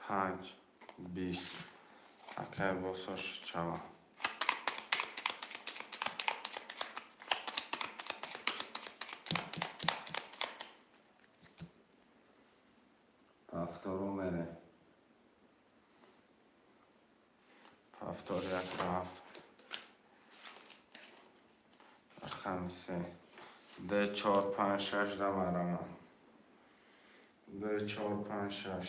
5, 20. Акай босош чава. Повтору мере. Повтор як, ҳафт. Рақами се. Д, чор, панҷ, шаш да мараман. Д, чор, панҷ, шаш.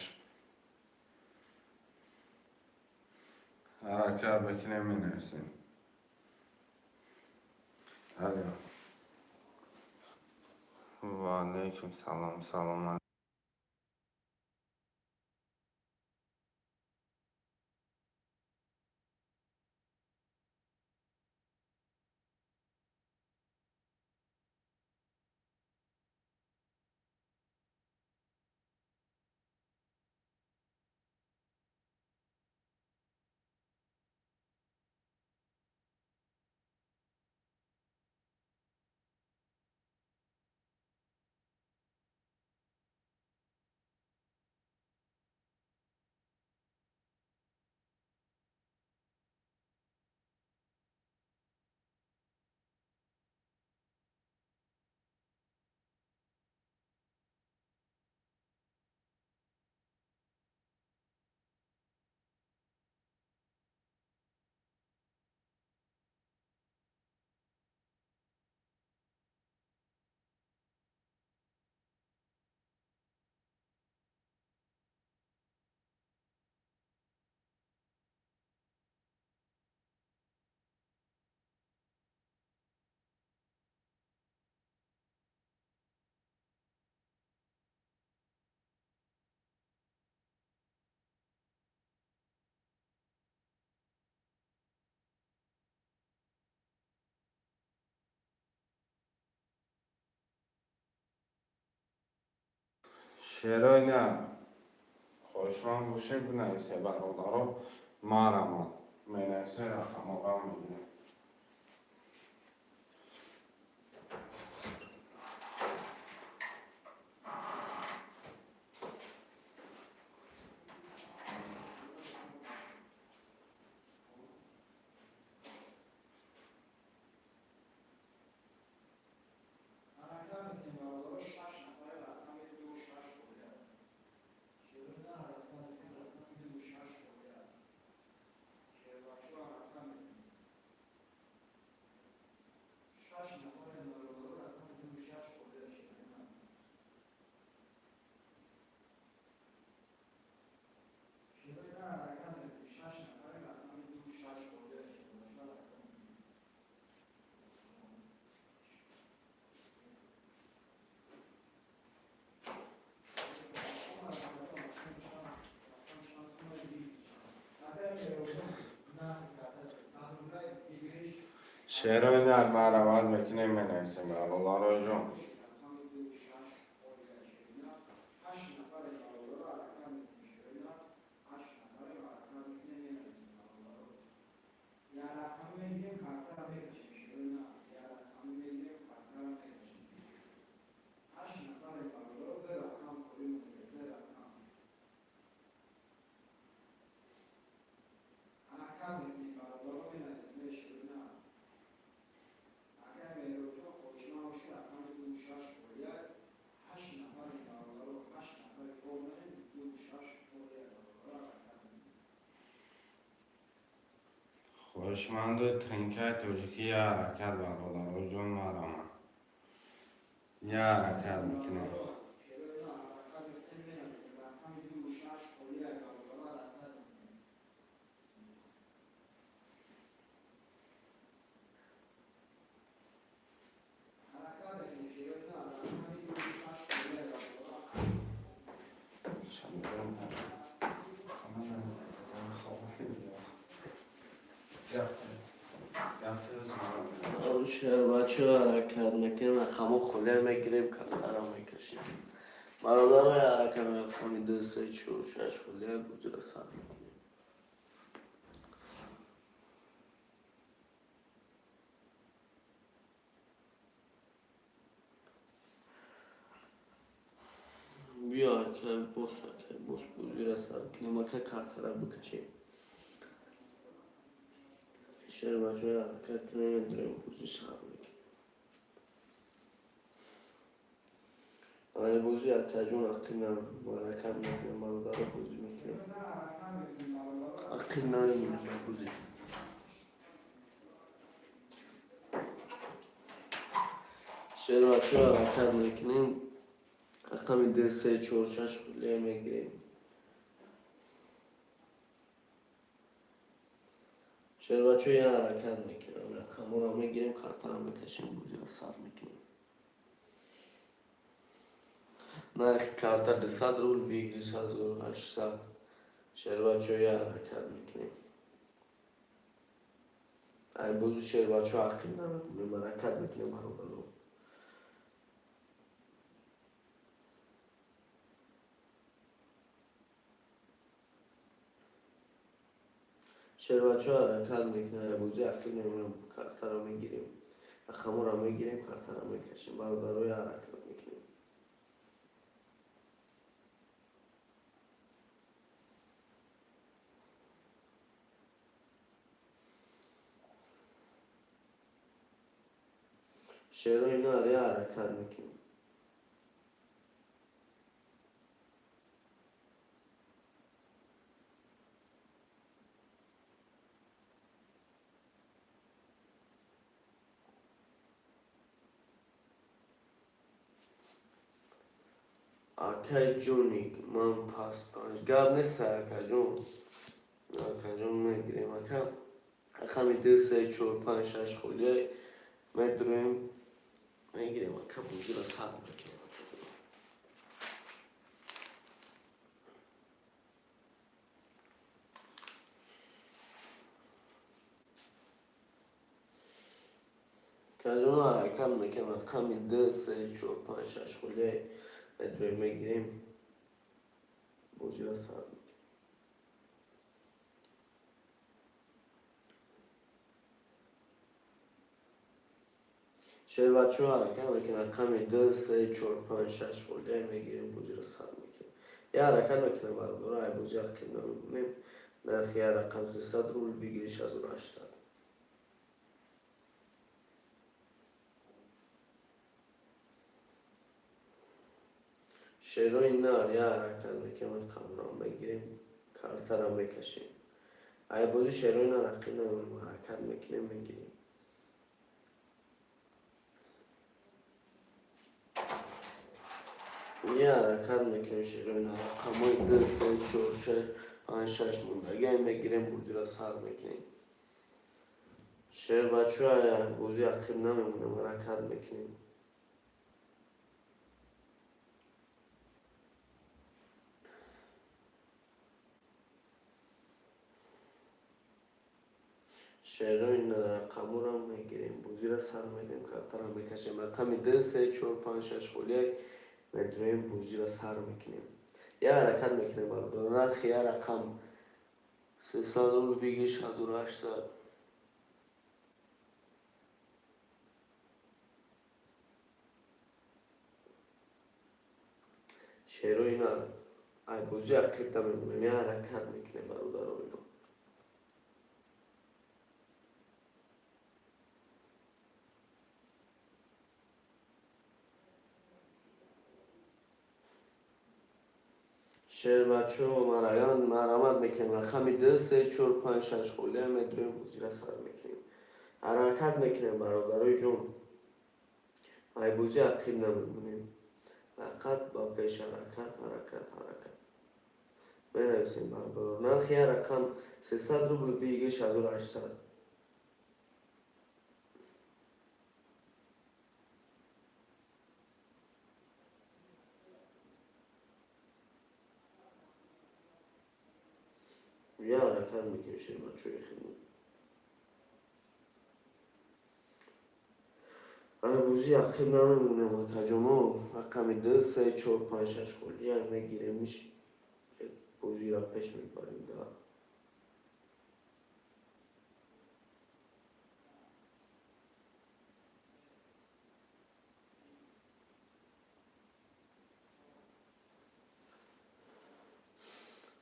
Ҳаракат бикунем, менависем. Алё. Ва алайкум салом, салом. Шерои нар, хоҳишманд бошед, бинависе, бародаро, марамон менависе, рақамҳоро мебинем. Шерои нар, марамат мекунем, менависем, бародароҷон. Хоҳишманду тринкаи тоҷикӣ, я ҳаракат, бародароҷон, марамат, я ҳаракат мекунем. Шербачо, ҳаракат мекунем, рақамо холия мегирем, картара мекашем. Бародаро, ҳаракат рақами ду, се, чор, шаш холия, бузира сар мекунем. Биё, ака бос, ака бос, бузира сар кунем, ака, картара бикашем. Шербачо, ҳаракат кунем, медурем, бузи сар мекунем. Ай бозӣ, акаҷон, ақил ҳаракат мекунем, бародаро, бозӣ мекунем. Ақил намемонем ба бозӣ. Шербачо, ҳаракат мекунем, рақами ду, се, чор, шаш холия мегирем. Шербачо, я ҳаракат мекунем, рақамҳоро мегирем, картаро мекашем, бозиро сар мекунем. Нархи карта 200 рубл, выигрыш 1800. Шербачо, я ҳаракат мекунем. Ай бозу, шербачо, ақил намекунем, ҳаракат мекунем, бародаро. Шербачо, ҳаракат мекунем, ай бозӣ ақил намекунем, картаро мегирем, рақамҳоро мегирем, картаро мекашем. Бародаро, ҳаракат мекунем. Шеро, ино ҳаракат мекунем. Акай ҷоник, ман пас панҷ гап нест, акаҷон. Акаҷон, мегирем, ака. Рақами ду, се, чор, панҷ, шаш холия медуроем, мегирем, ака, бозиро сар мекунем. Акаҷон, ҳаракат мекунем, рақами ду, се, чор, панҷ, шаш холия медуроем, мегирем. Бозиро сар мекунем. Шербачо ҳаракат мекунем, рақами 2, 3, 4, 5, 6 холия мегирем, бозиро сар мекунем. Я ҳаракат мекунем, бародаро, ай бози ақиб намемонем. Нархи як рақам 300 рубл, выигрыш 1800. Шерои нар я ҳаракат мекунем, рақамро мегирем, картаро мекашем. Ай бози шерои нар ақиб намемонем, ҳаракат мекунем, мегирем. Я ҳаракат мекунем, шерои нар рақамҳои 2, 3, 4, 6, 5, 6 мондагиам мегирем, бозиро сар мекунем. Шербачо бози ақиб намемонем, ҳаракат мекунем. Шерои рақамҳоро мегирем, бозиро сар мекунем, картаро мекашем. Рақами 2, 3, 4, 5, 6 холия медроем, бозиро сар мекунем. Я ҳаракат мекунем, бародаро. Нархи як рақам 300 рубл, выигрыш 1800. Шерои нар ай бози ақиб намемонем, я ҳаракат мекунем, бародаро. Ино шербачо марамат мекунем, рақами 2, 3, 4, 5, 6 холия медроем, бозиро сар мекунем. Ҳаракат мекунем, бародарои ҷон. Ай бози ақиб намемонем. Фақат ба пеш ҳаракат, ҳаракат, ҳаракат. Менависем, бародаро. Нархи як рақам 300 рубл, выигрыш 1800. Я ҳаракат мекунем, шербачои хидмат. Ай бози ақиб намемонем, акаҷоно. Рақами 2, 3, 4, 5, 6 холия мегиремиш, бозиро пеш мебарем. Да.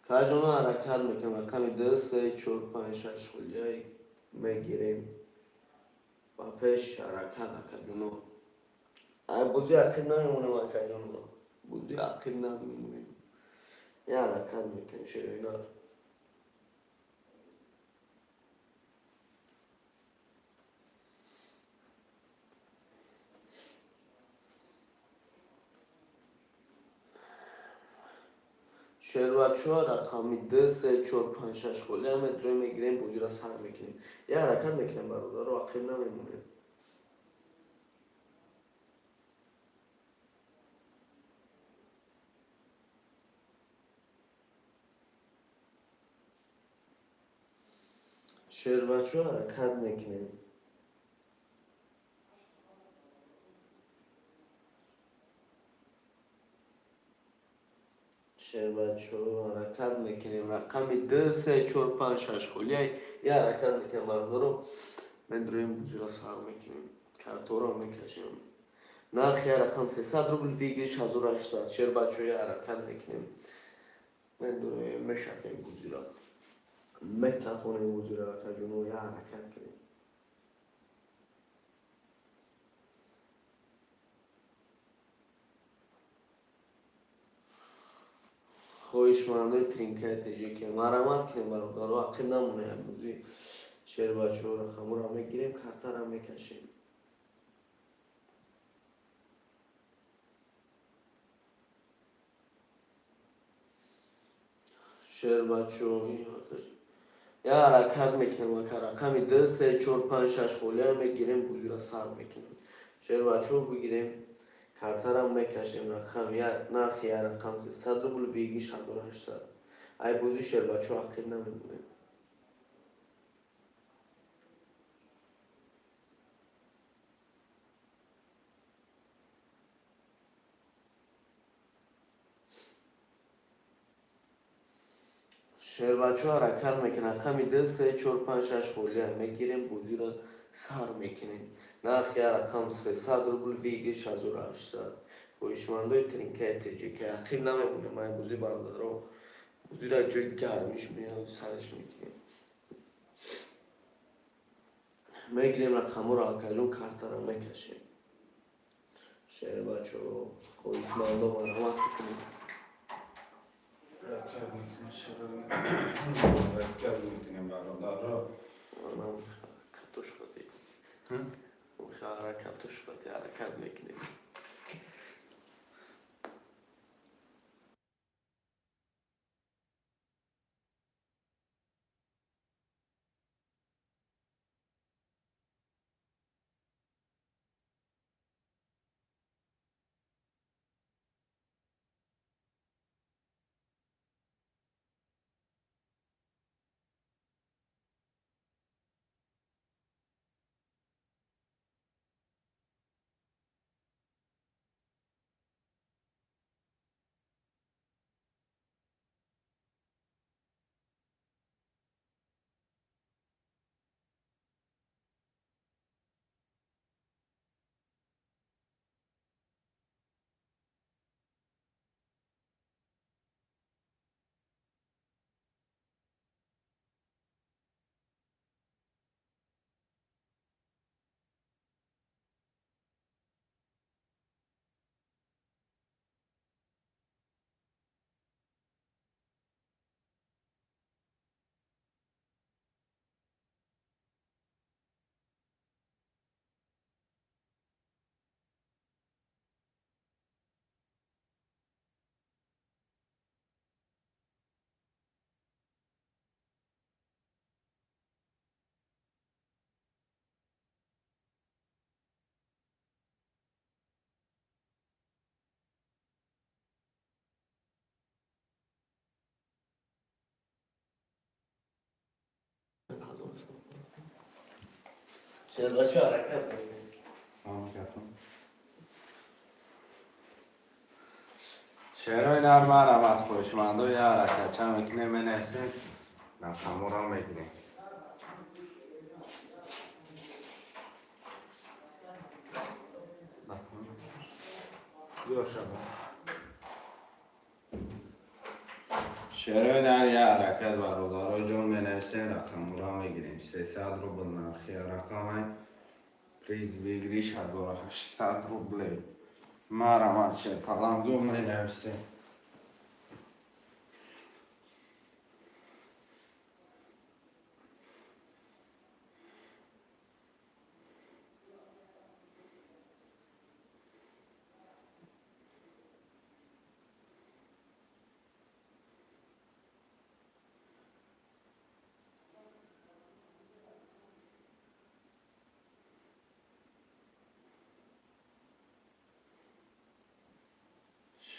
Каҷоно ҳаракат мекунем, рақами 2, 3, 4, 5, 6 холия мегирем. Ба пеш ҳаракат, акаҷоно. Ай бози ақиб намемонем, акаҷоно. Бози ақиб намемонем. Я ҳаракат мекунем, шерои нар. Шербачо рақами 2, 3, 4, 5, 6 холия медроем, мегирем, бозиро сар мекунем. Я ҳаракат мекунем, бародаро, ақиб намемонем. Шербачо ҳаракат мекунем. Шербачо ҳаракат мекунем. Рақами 2, 3, 4, 5, 6 холия я ҳаракат мекунем, бародаро. Медроем, бозиро сар мекунем. Карторо мекашем. Нархи як рақам 300 рубл, выигрыш 1800. Шербачо я ҳаракат мекунем. Медроем, мешавем бозиро. Мекафонем бозиро, акаҷоно, я ҳаракат кунем. Хоҳишмандои тринкаи теҷеке марамат кунем, бародаро, ақиб намонаем бози. Шербачо рақамҳоро мегирем, картаро мекашем. Шербачо я ҳаракат мекунем, ака, рақами 2, 3, 4, 5, 6 холия мегирем, бозиро сар мекунем. Шербачо бигирем, картаро мекашем, рақам нархи як рақам 300 рубл, выигрыш 1800. Ай бози шербачо ақиб намемонем. Шербачо ҳаракат мекунад. Рақами 2, 3, 4, 5, 6 холия мегирем, бозиро сар мекунем. Нархи ҳар рақам 300 рубл, выигрыш 1800. Хоҳишмандои тринкаи ТҶК ақиб намемонем ай бозӣ, бародаро. Бозиро ҷои гармиш меояд, сараш мекунем. Мегирем рақамҳоро, акаҷон, картаро мекашем. Шербачо, хоҳишмандо, марҳамат бикунед. Ҳаракат мекунем, ҳаракат мекунем, бародаро. Манам ҳаракатош қати. Ҳаракатош қати ҳаракат мекунем. Шербачо ҳаракат мекунем. Шерои нар марҳамат, хоҳишмандо, я ҳаракатча мекунем, менависем, рақамҳоро мегирем. Шерои нар я ҳаракат, бародаро ҷон, менависем, рақамҳоро мегирем. 300 рубл нархи рақамай, приз выигрыш 1800 рублей. Марҳамат, шерпаланго, менависем.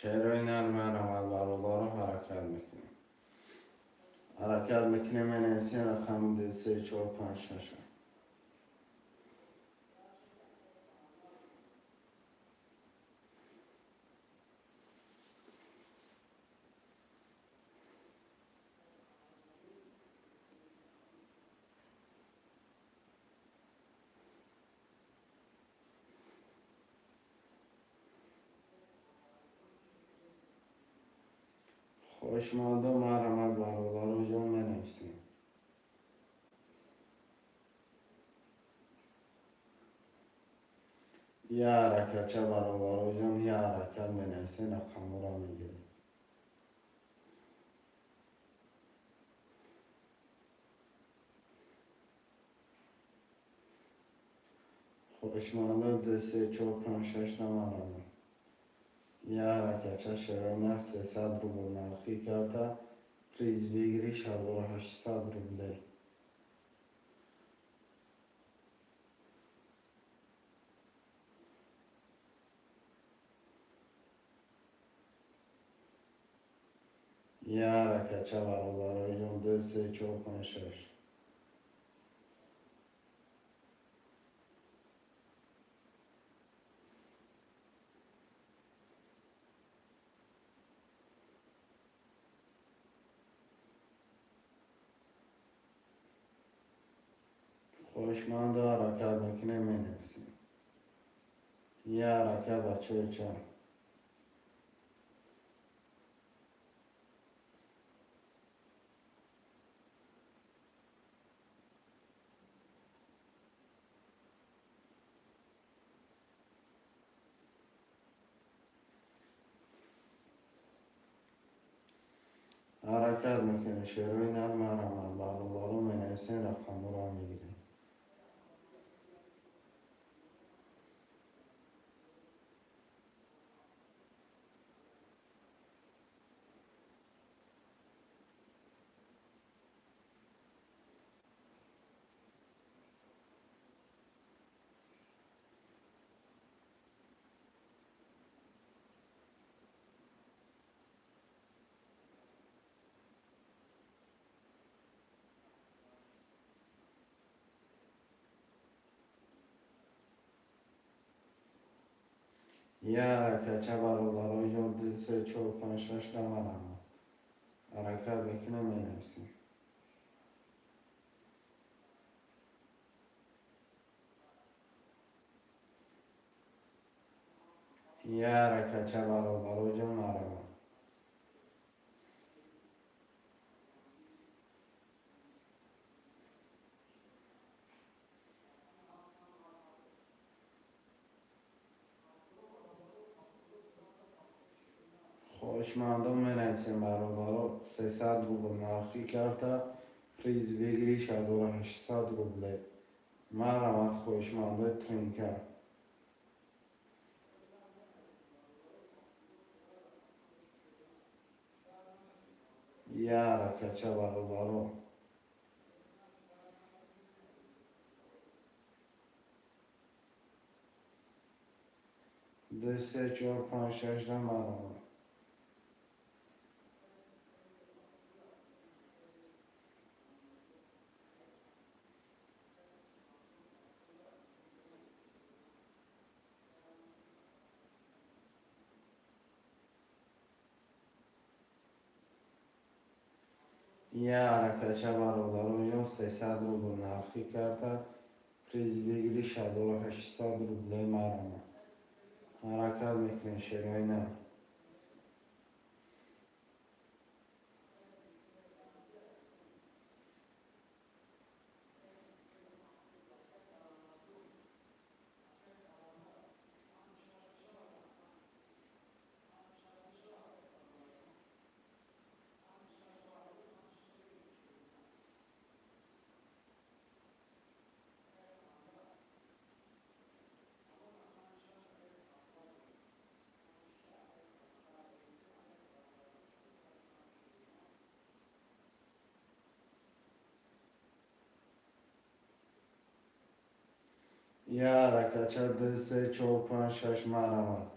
Шерои нар марҳамат, бародаро, ҳаракат мекунем. Ҳаракат мекунем, менависем рақами 2, 3, 4, 5, 6. Хоҳишмандо, марҳамат, бародаро ҷон, менависем. Я ҳаракатча, бародаро ҷон, я ҳаракат менависем, рақамҳоро мегирем. Хоҳишмандо, 2, 3, 4, 5, 6 марҳамат. Я ҳаракатча, шерои нар 300 рубл нархи карта, приз выигрыш 1800 рублей. Я ҳаракатча, бародаро ҷон, 2, 3, 4, 5, 6. Хоҳишманду ҳаракат мекунем, менависем. Я ҳаракат, бачаҳои ча. Ҳаракат мекунем, шерои нар марамад, баробаро менависем, рақамҳоро мегирем. Я ҳаракатча, бародарои ҷон, 2, 3, 4, 5, 6 намарамад. Ҳаракат мекунем, менависем. Я ҳаракатча, бародарои ҷон, марамад. Хоҳишмандон менависем, бародаро, 300 рубл нархи карта, приз выигрыш 1800 рубле. Марамад, хоҳишмандои тринка. Я ҳаракатча, бародаро. 2, 3, 4, 5, 6 марамад. Я ҳаракатча, бародарои ҷон, 300 рубл нархи карта, приз выигрыш 1800 рубле марамад. Ҳаракат мекунем, шерои нар. Я ҳаракатча, 2, 3, 4, 5, 6 марамад.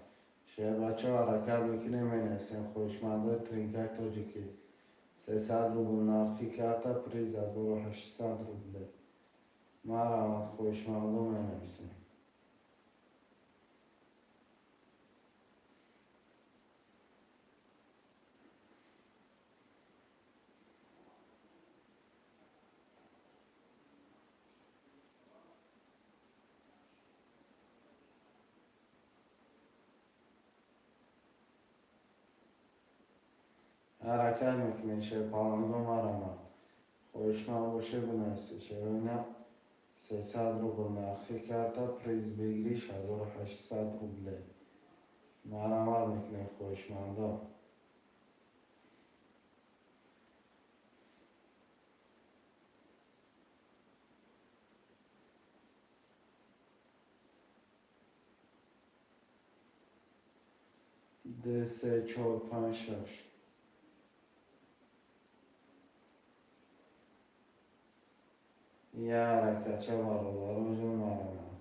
Шербачаҳо, ҳаракат мекунем, менависем. Хоҳишмандои тринкаи тоҷикӣ. 300 рубл нархи карта, приз 1800 рубле. Марамад, хоҳишмандо, менависем. Ҳаракат мекунем, шерпаланго, марамад. Хоҳишманд боше, бинависед. Шероина 300 рубл нархи карта, приз выигрыш 1800 рубле. Марамад мекунем, хоҳишмандо. 2, 3, 4, 5, 6. Я ҳаракатча, бародарои ҷон, марамад.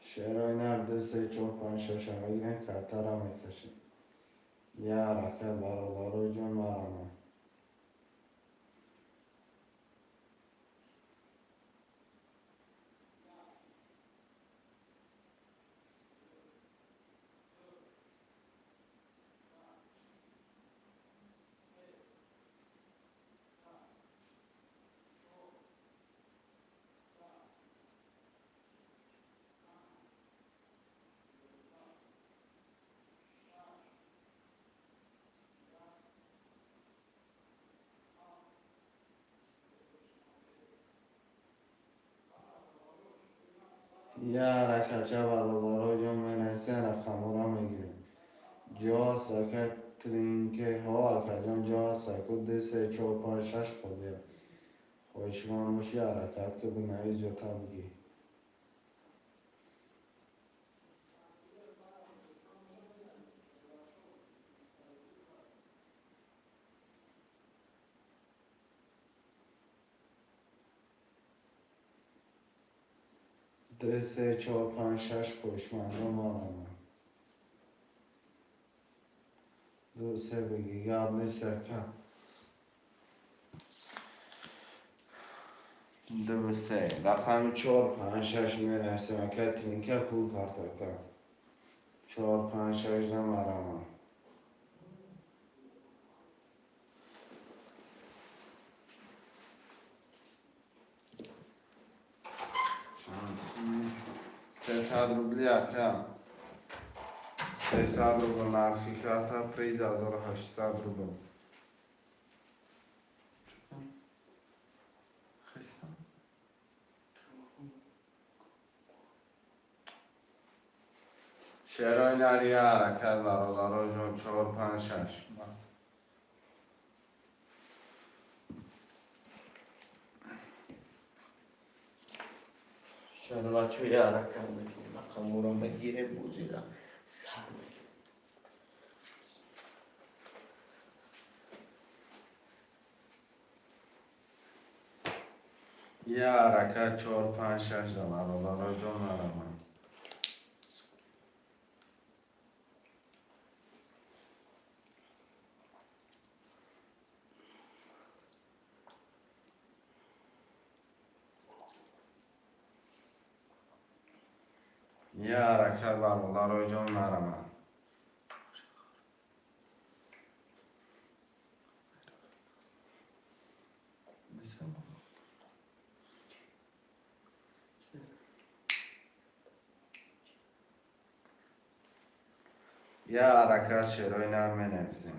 Шерои нар, 2, 3, 4, 5, 6 мегирем, картара мекашем. Я ҳаракат, бародарои ҷон, марамад. Я ҳаракатча, бародаро ҷон, менависен, рақамҳоро мегирем. Ҷо аст, ака, тринкеҳо, акаҷон, ҷо аст, аку, ду, се, чор, панҷ, шаш холия. Хоҳишманд бошӣ, ҳаракат ки, бинавис, ҷота бигӣ. Ду, се, чор, панҷ, шаш, хоҳишмандо мараман. Ду, се бигӣ, гап нест, ака. Ду, се, рақами чор, панҷ, шаш менависем, ака, тринка, пул карт, ака. Чор, панҷ, шаш намараман. 300 рубли, ака. 300 рубл нархи карта, приз 1800 рубл. Хестам. Шерои нария ҳаракат, бародаро ҷон, чор, панҷ, шаш. Шербачо, я ҳаракат мекунем, рақамҳоро мегирем, бозира сар мекунем. Я ҳаракат, чор, панҷ, шаш да, бародаро ҷон, нараман. Я ҳаракат, бародаро ҷон, нараман. Я ҳаракат, шерои нар менависем.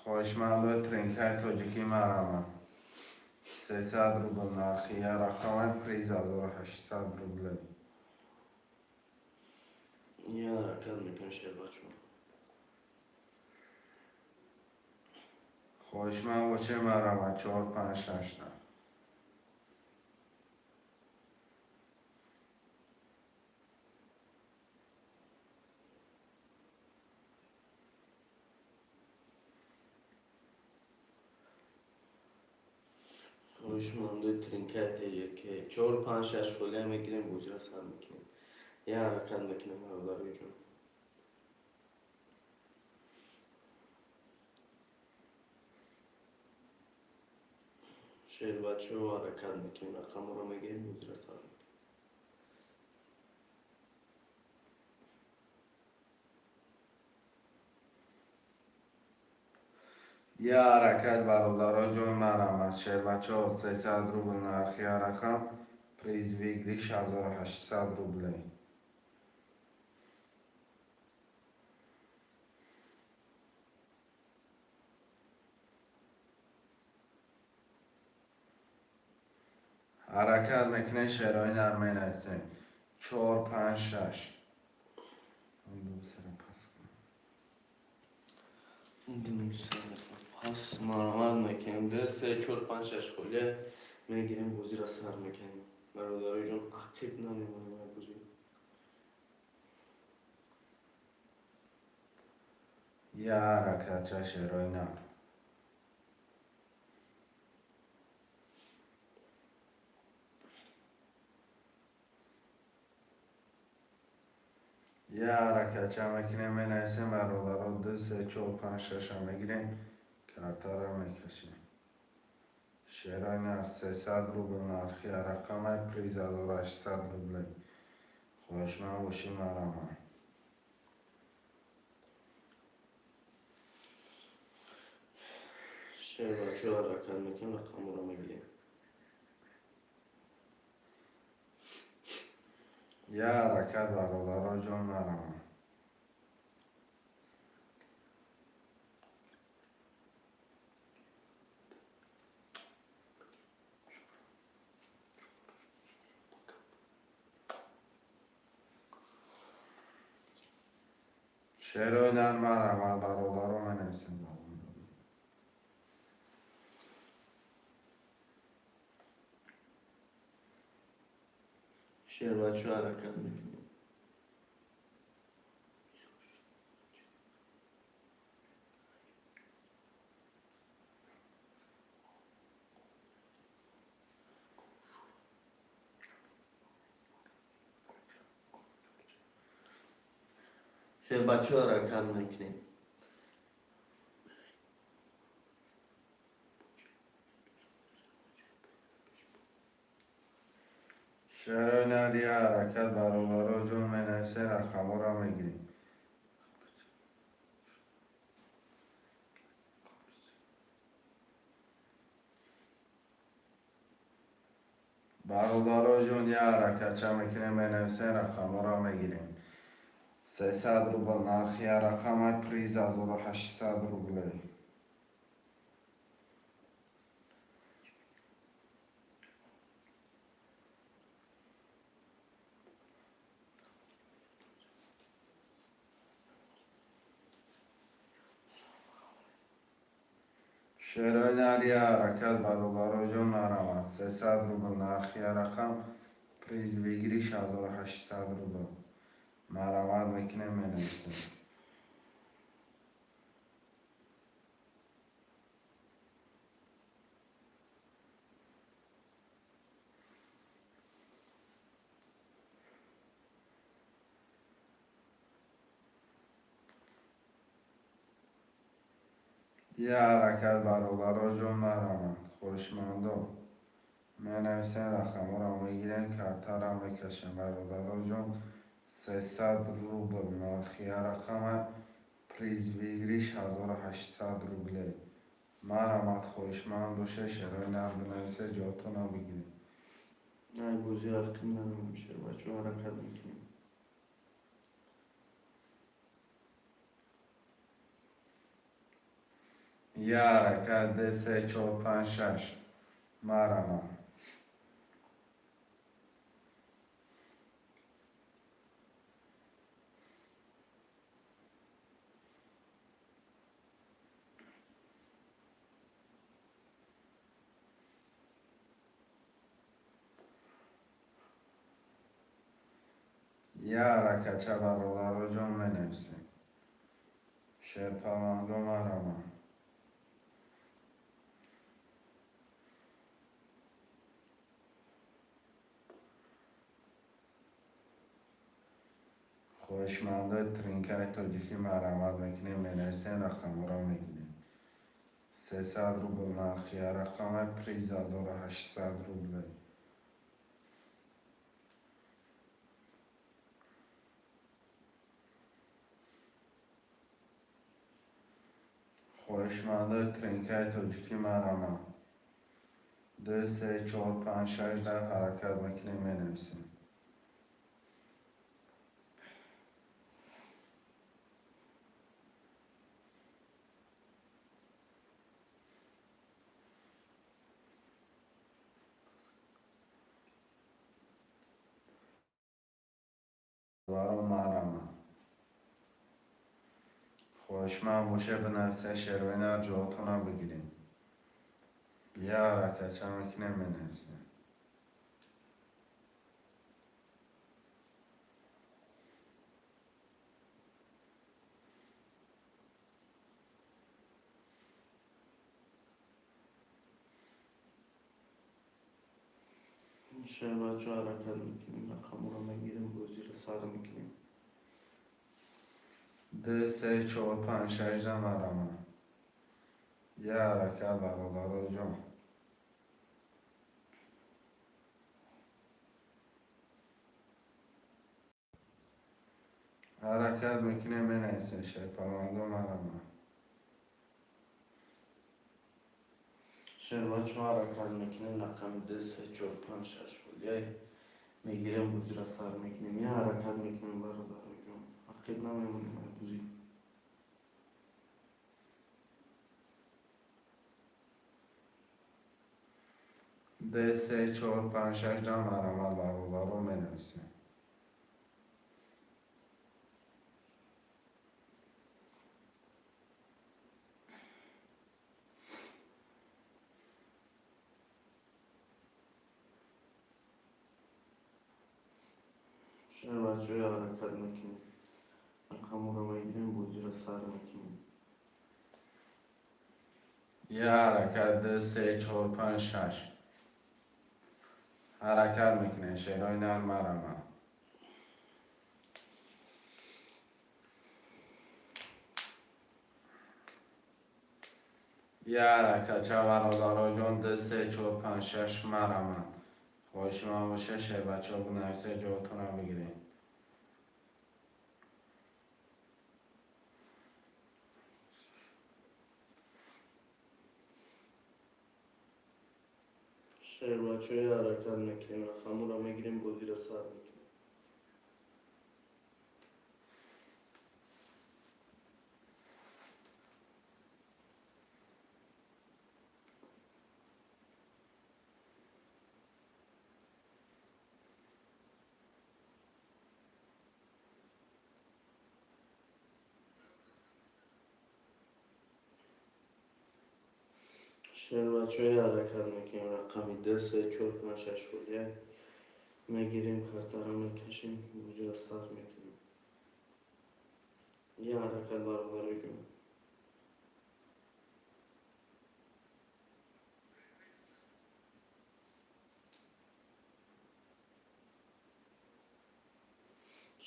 Хоҳишмандои тринкаи тоҷикӣ, мараман. 300 рубл нархи я рақамай, приз 1800 рубле. Я ҳаракат мекунем, шербачо. Хоҳишманд боше, мараман, чор, панҷ, шаш на. Хоҳишмандои тринкаи ТЖК, чор, панҷ, шаш холия мегирем, бозира сар мекунем. Я ҳаракат мекунем, бародарои ҷон. Шербачо, ҳаракат мекунем, рақамҳоро мегирем, бозира сар мекунем. Я ҳаракат, бародаро ҷон, марамад. Шербачо, 300 рубл нархи я рақам, приз выигрыш 1800 рубле. Ҳаракат мекунем, шерои нар менависем. Чор, панҷ, шаш. Ду, сера пас кун. Ду, се, пас марҳамат мекунем. Ду, се, чор, панҷ, шаш холия мегирем, бозира сар мекунем. Бародарои ҷон, ақиб намемонем ай бозӣ. Я ҳаракатча, шерои нар. Я ҳаракатча мекунем, менависем, бародаро, ду, се, чор, панҷ, шаша мегирем, картара мекашем. Шерои нар, 300 рубл нархи рақамай, приз 1800 рубле. Хоҳишманд бошӣ, мараман. Шербачо, ҳаракат мекунем, рақамҳоро мегирем. Я ҳаракат, бародаро ҷон, мараман. Шерои нар, марҳамат, бародаро, менависем. Шербачо, ҳаракат мекунем. Шербачо, ҳаракат мекунем. Шерои нар, я ҳаракат, бародаро ҷон, менависем, рақамҳоро мегирем. Бародаро ҷон, я ҳаракатча мекунем, менависем, рақамҳоро мегирем. 300 рубл нархи я рақама, приз 1800 рублей. Шерои нар, я ҳаракат, бародаро ҷон, марҳамат. 300 рубл нархи я рақам, приз выигрыш 1800 рубл. Марҳамат мекунем, менависем. Я ҳаракат, бародаро ҷон, марҳамат. Хоҳишмандо, менависем, рақамҳоро мегирем, картаро мекашем. Бародаро ҷон, 300 рубл нархи я рақама, приз выигрыш 1800 рублей. Марҳамат, хоҳишманд боше, шерои нар бинависе, ҷотона бигиред. Ай, бозӣ ақиб намемонем, шербачо, ҳаракат мекунем. Я ҳаракат, д, се, чор, панҷ, шаш, марҳамат. Я ҳаракатча, бародаро ҷон, менависем. Шерпаланго, марҳамат. Хоҳишмандои тринкаи тоҷикӣ, марҳамат мекунем, менависем, рақамҳоро мегирем. 300 рубл нархи я рақама, приз 1800 рублей. Хоҳишмандои тринкаи тоҷикӣ, марҳамат. Ду, се, чор, панҷ, шаш, 10, ҳаракат мекунем, менависем. Баром, марҳамат. Хоҳишманд боше, бинависе, шерои нар, ҷоотона бигирем. Я ҳаракатча мекунем, менависем. Шербачо, ҳаракат мекунем, рақамҳоро мегирем, бозиро сар мекунем. Ду, се, чор, панҷ, шаш, 10, марҳамат. Я ҳаракат, бародаро ҷон. Ҳаракат мекунем, менависем. Шерпаланго, марҳамат. Шербачо, ҳаракат мекунем, рақами ду, се, чор, панҷ, шаш холияй мегирем, бозиро сар мекунем. Я ҳаракат мекунем, бародаро ҷон, ақиб намемонем ай бозӣ. Ду, се, чор, панҷ, шаш, 10, марҳамат, бародаро, менависем. Шербачаҳо, ҳаракат мекунем. Рақамҳоро мегирем, бозиро сар мекунем. Я ҳаракат, ду, се, чор, панҷ, шаш. Ҳаракат мекунем, шерои нар, марама. Я ҳаракатча, бародароҷон, ду, се, чор, панҷ, шаш, марамад. Хоҳиши ман боша, шербачаҳо, бинависе, ҷоятонро бигирем. Шербачаҳо, ҳаракат мекунем, рақамҳоро мегирем, бозиро сар мекунем. Шербачаҳо, ҳаракат мекунем, рақами ду, се, чор, панҷ, шаш холия мегирем, картаро мекашем, бозиро сар мекунем. Я ҳаракат, бародарои ҷон.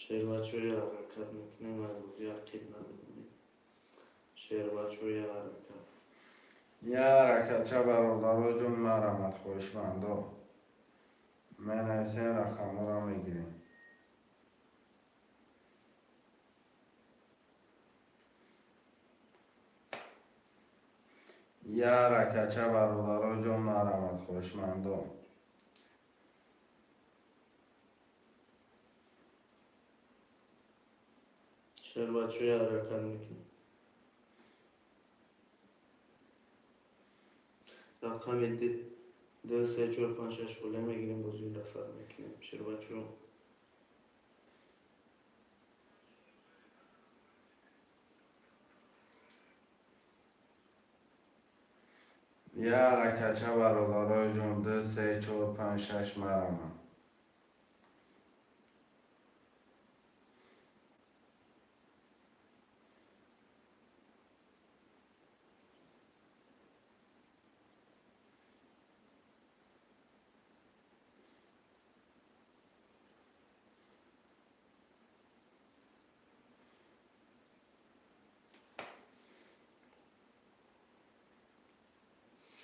Шербачаҳо, ҳаракат мекунем, аз бозӣ ақиб намемонем. Шербачаҳо, ҳаракат. Я ҳаракатча, бародароҷон, марамад, хоҳишмандо. Менависем, рақамҳоро мегирем. Я ҳаракатча, бародароҷон, марамад, хоҳишмандо. Шербачаҳо, ҳаракат мекунем. Рақами ду, се, чор, панҷ, шаш холия мегирем, бозиро сар мекунем. Шербачаҳо. Я ҳаракатча, бародарои ҷон, ду, се, чор, панҷ, шаш, марамад.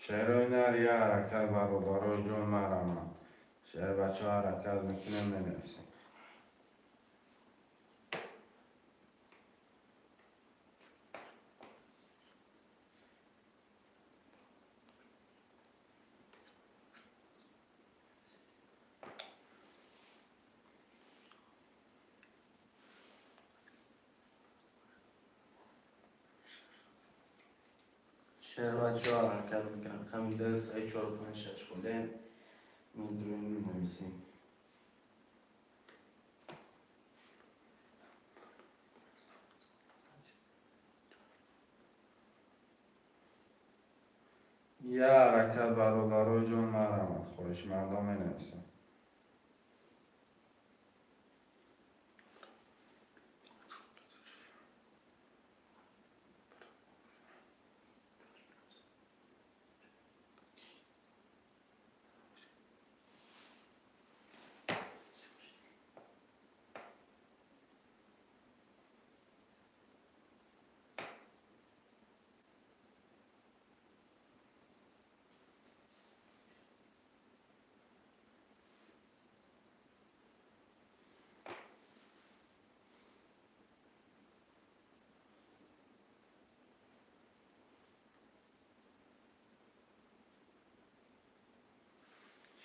Шерои нар, я ҳаракат, бародарои ҷон, марамад. Шербачаҳо, ҳаракат мекунем, менависем. Шербачаҳо, ҳаракат мекунем. Рақами ду, се, чор, панҷ, шаш холия медурем, менависем. Я ҳаракат, бародарои ҷон, марамад, хоҳишмандо, менависем.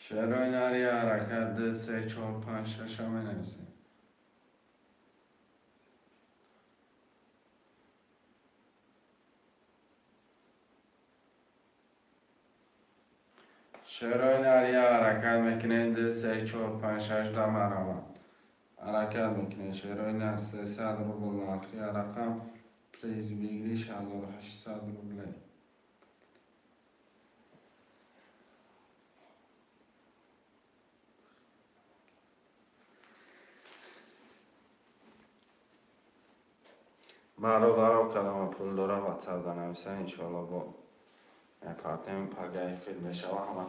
Шерои нар, я ҳаракат, ду, се, чор, панҷ, шаша менависем. Шерои нар, я ҳаракат мекунем, ду, се, чор, панҷ, шаш, да марамад. Ҳаракат мекунем, шерои нар, 300 рубл нархи рақам, приз выигрыш 1800 рублей. Бародаро, кадома пул дора, ватсап да нависа, иншоалло, бо мепартем, пага эфир мешава ҳама.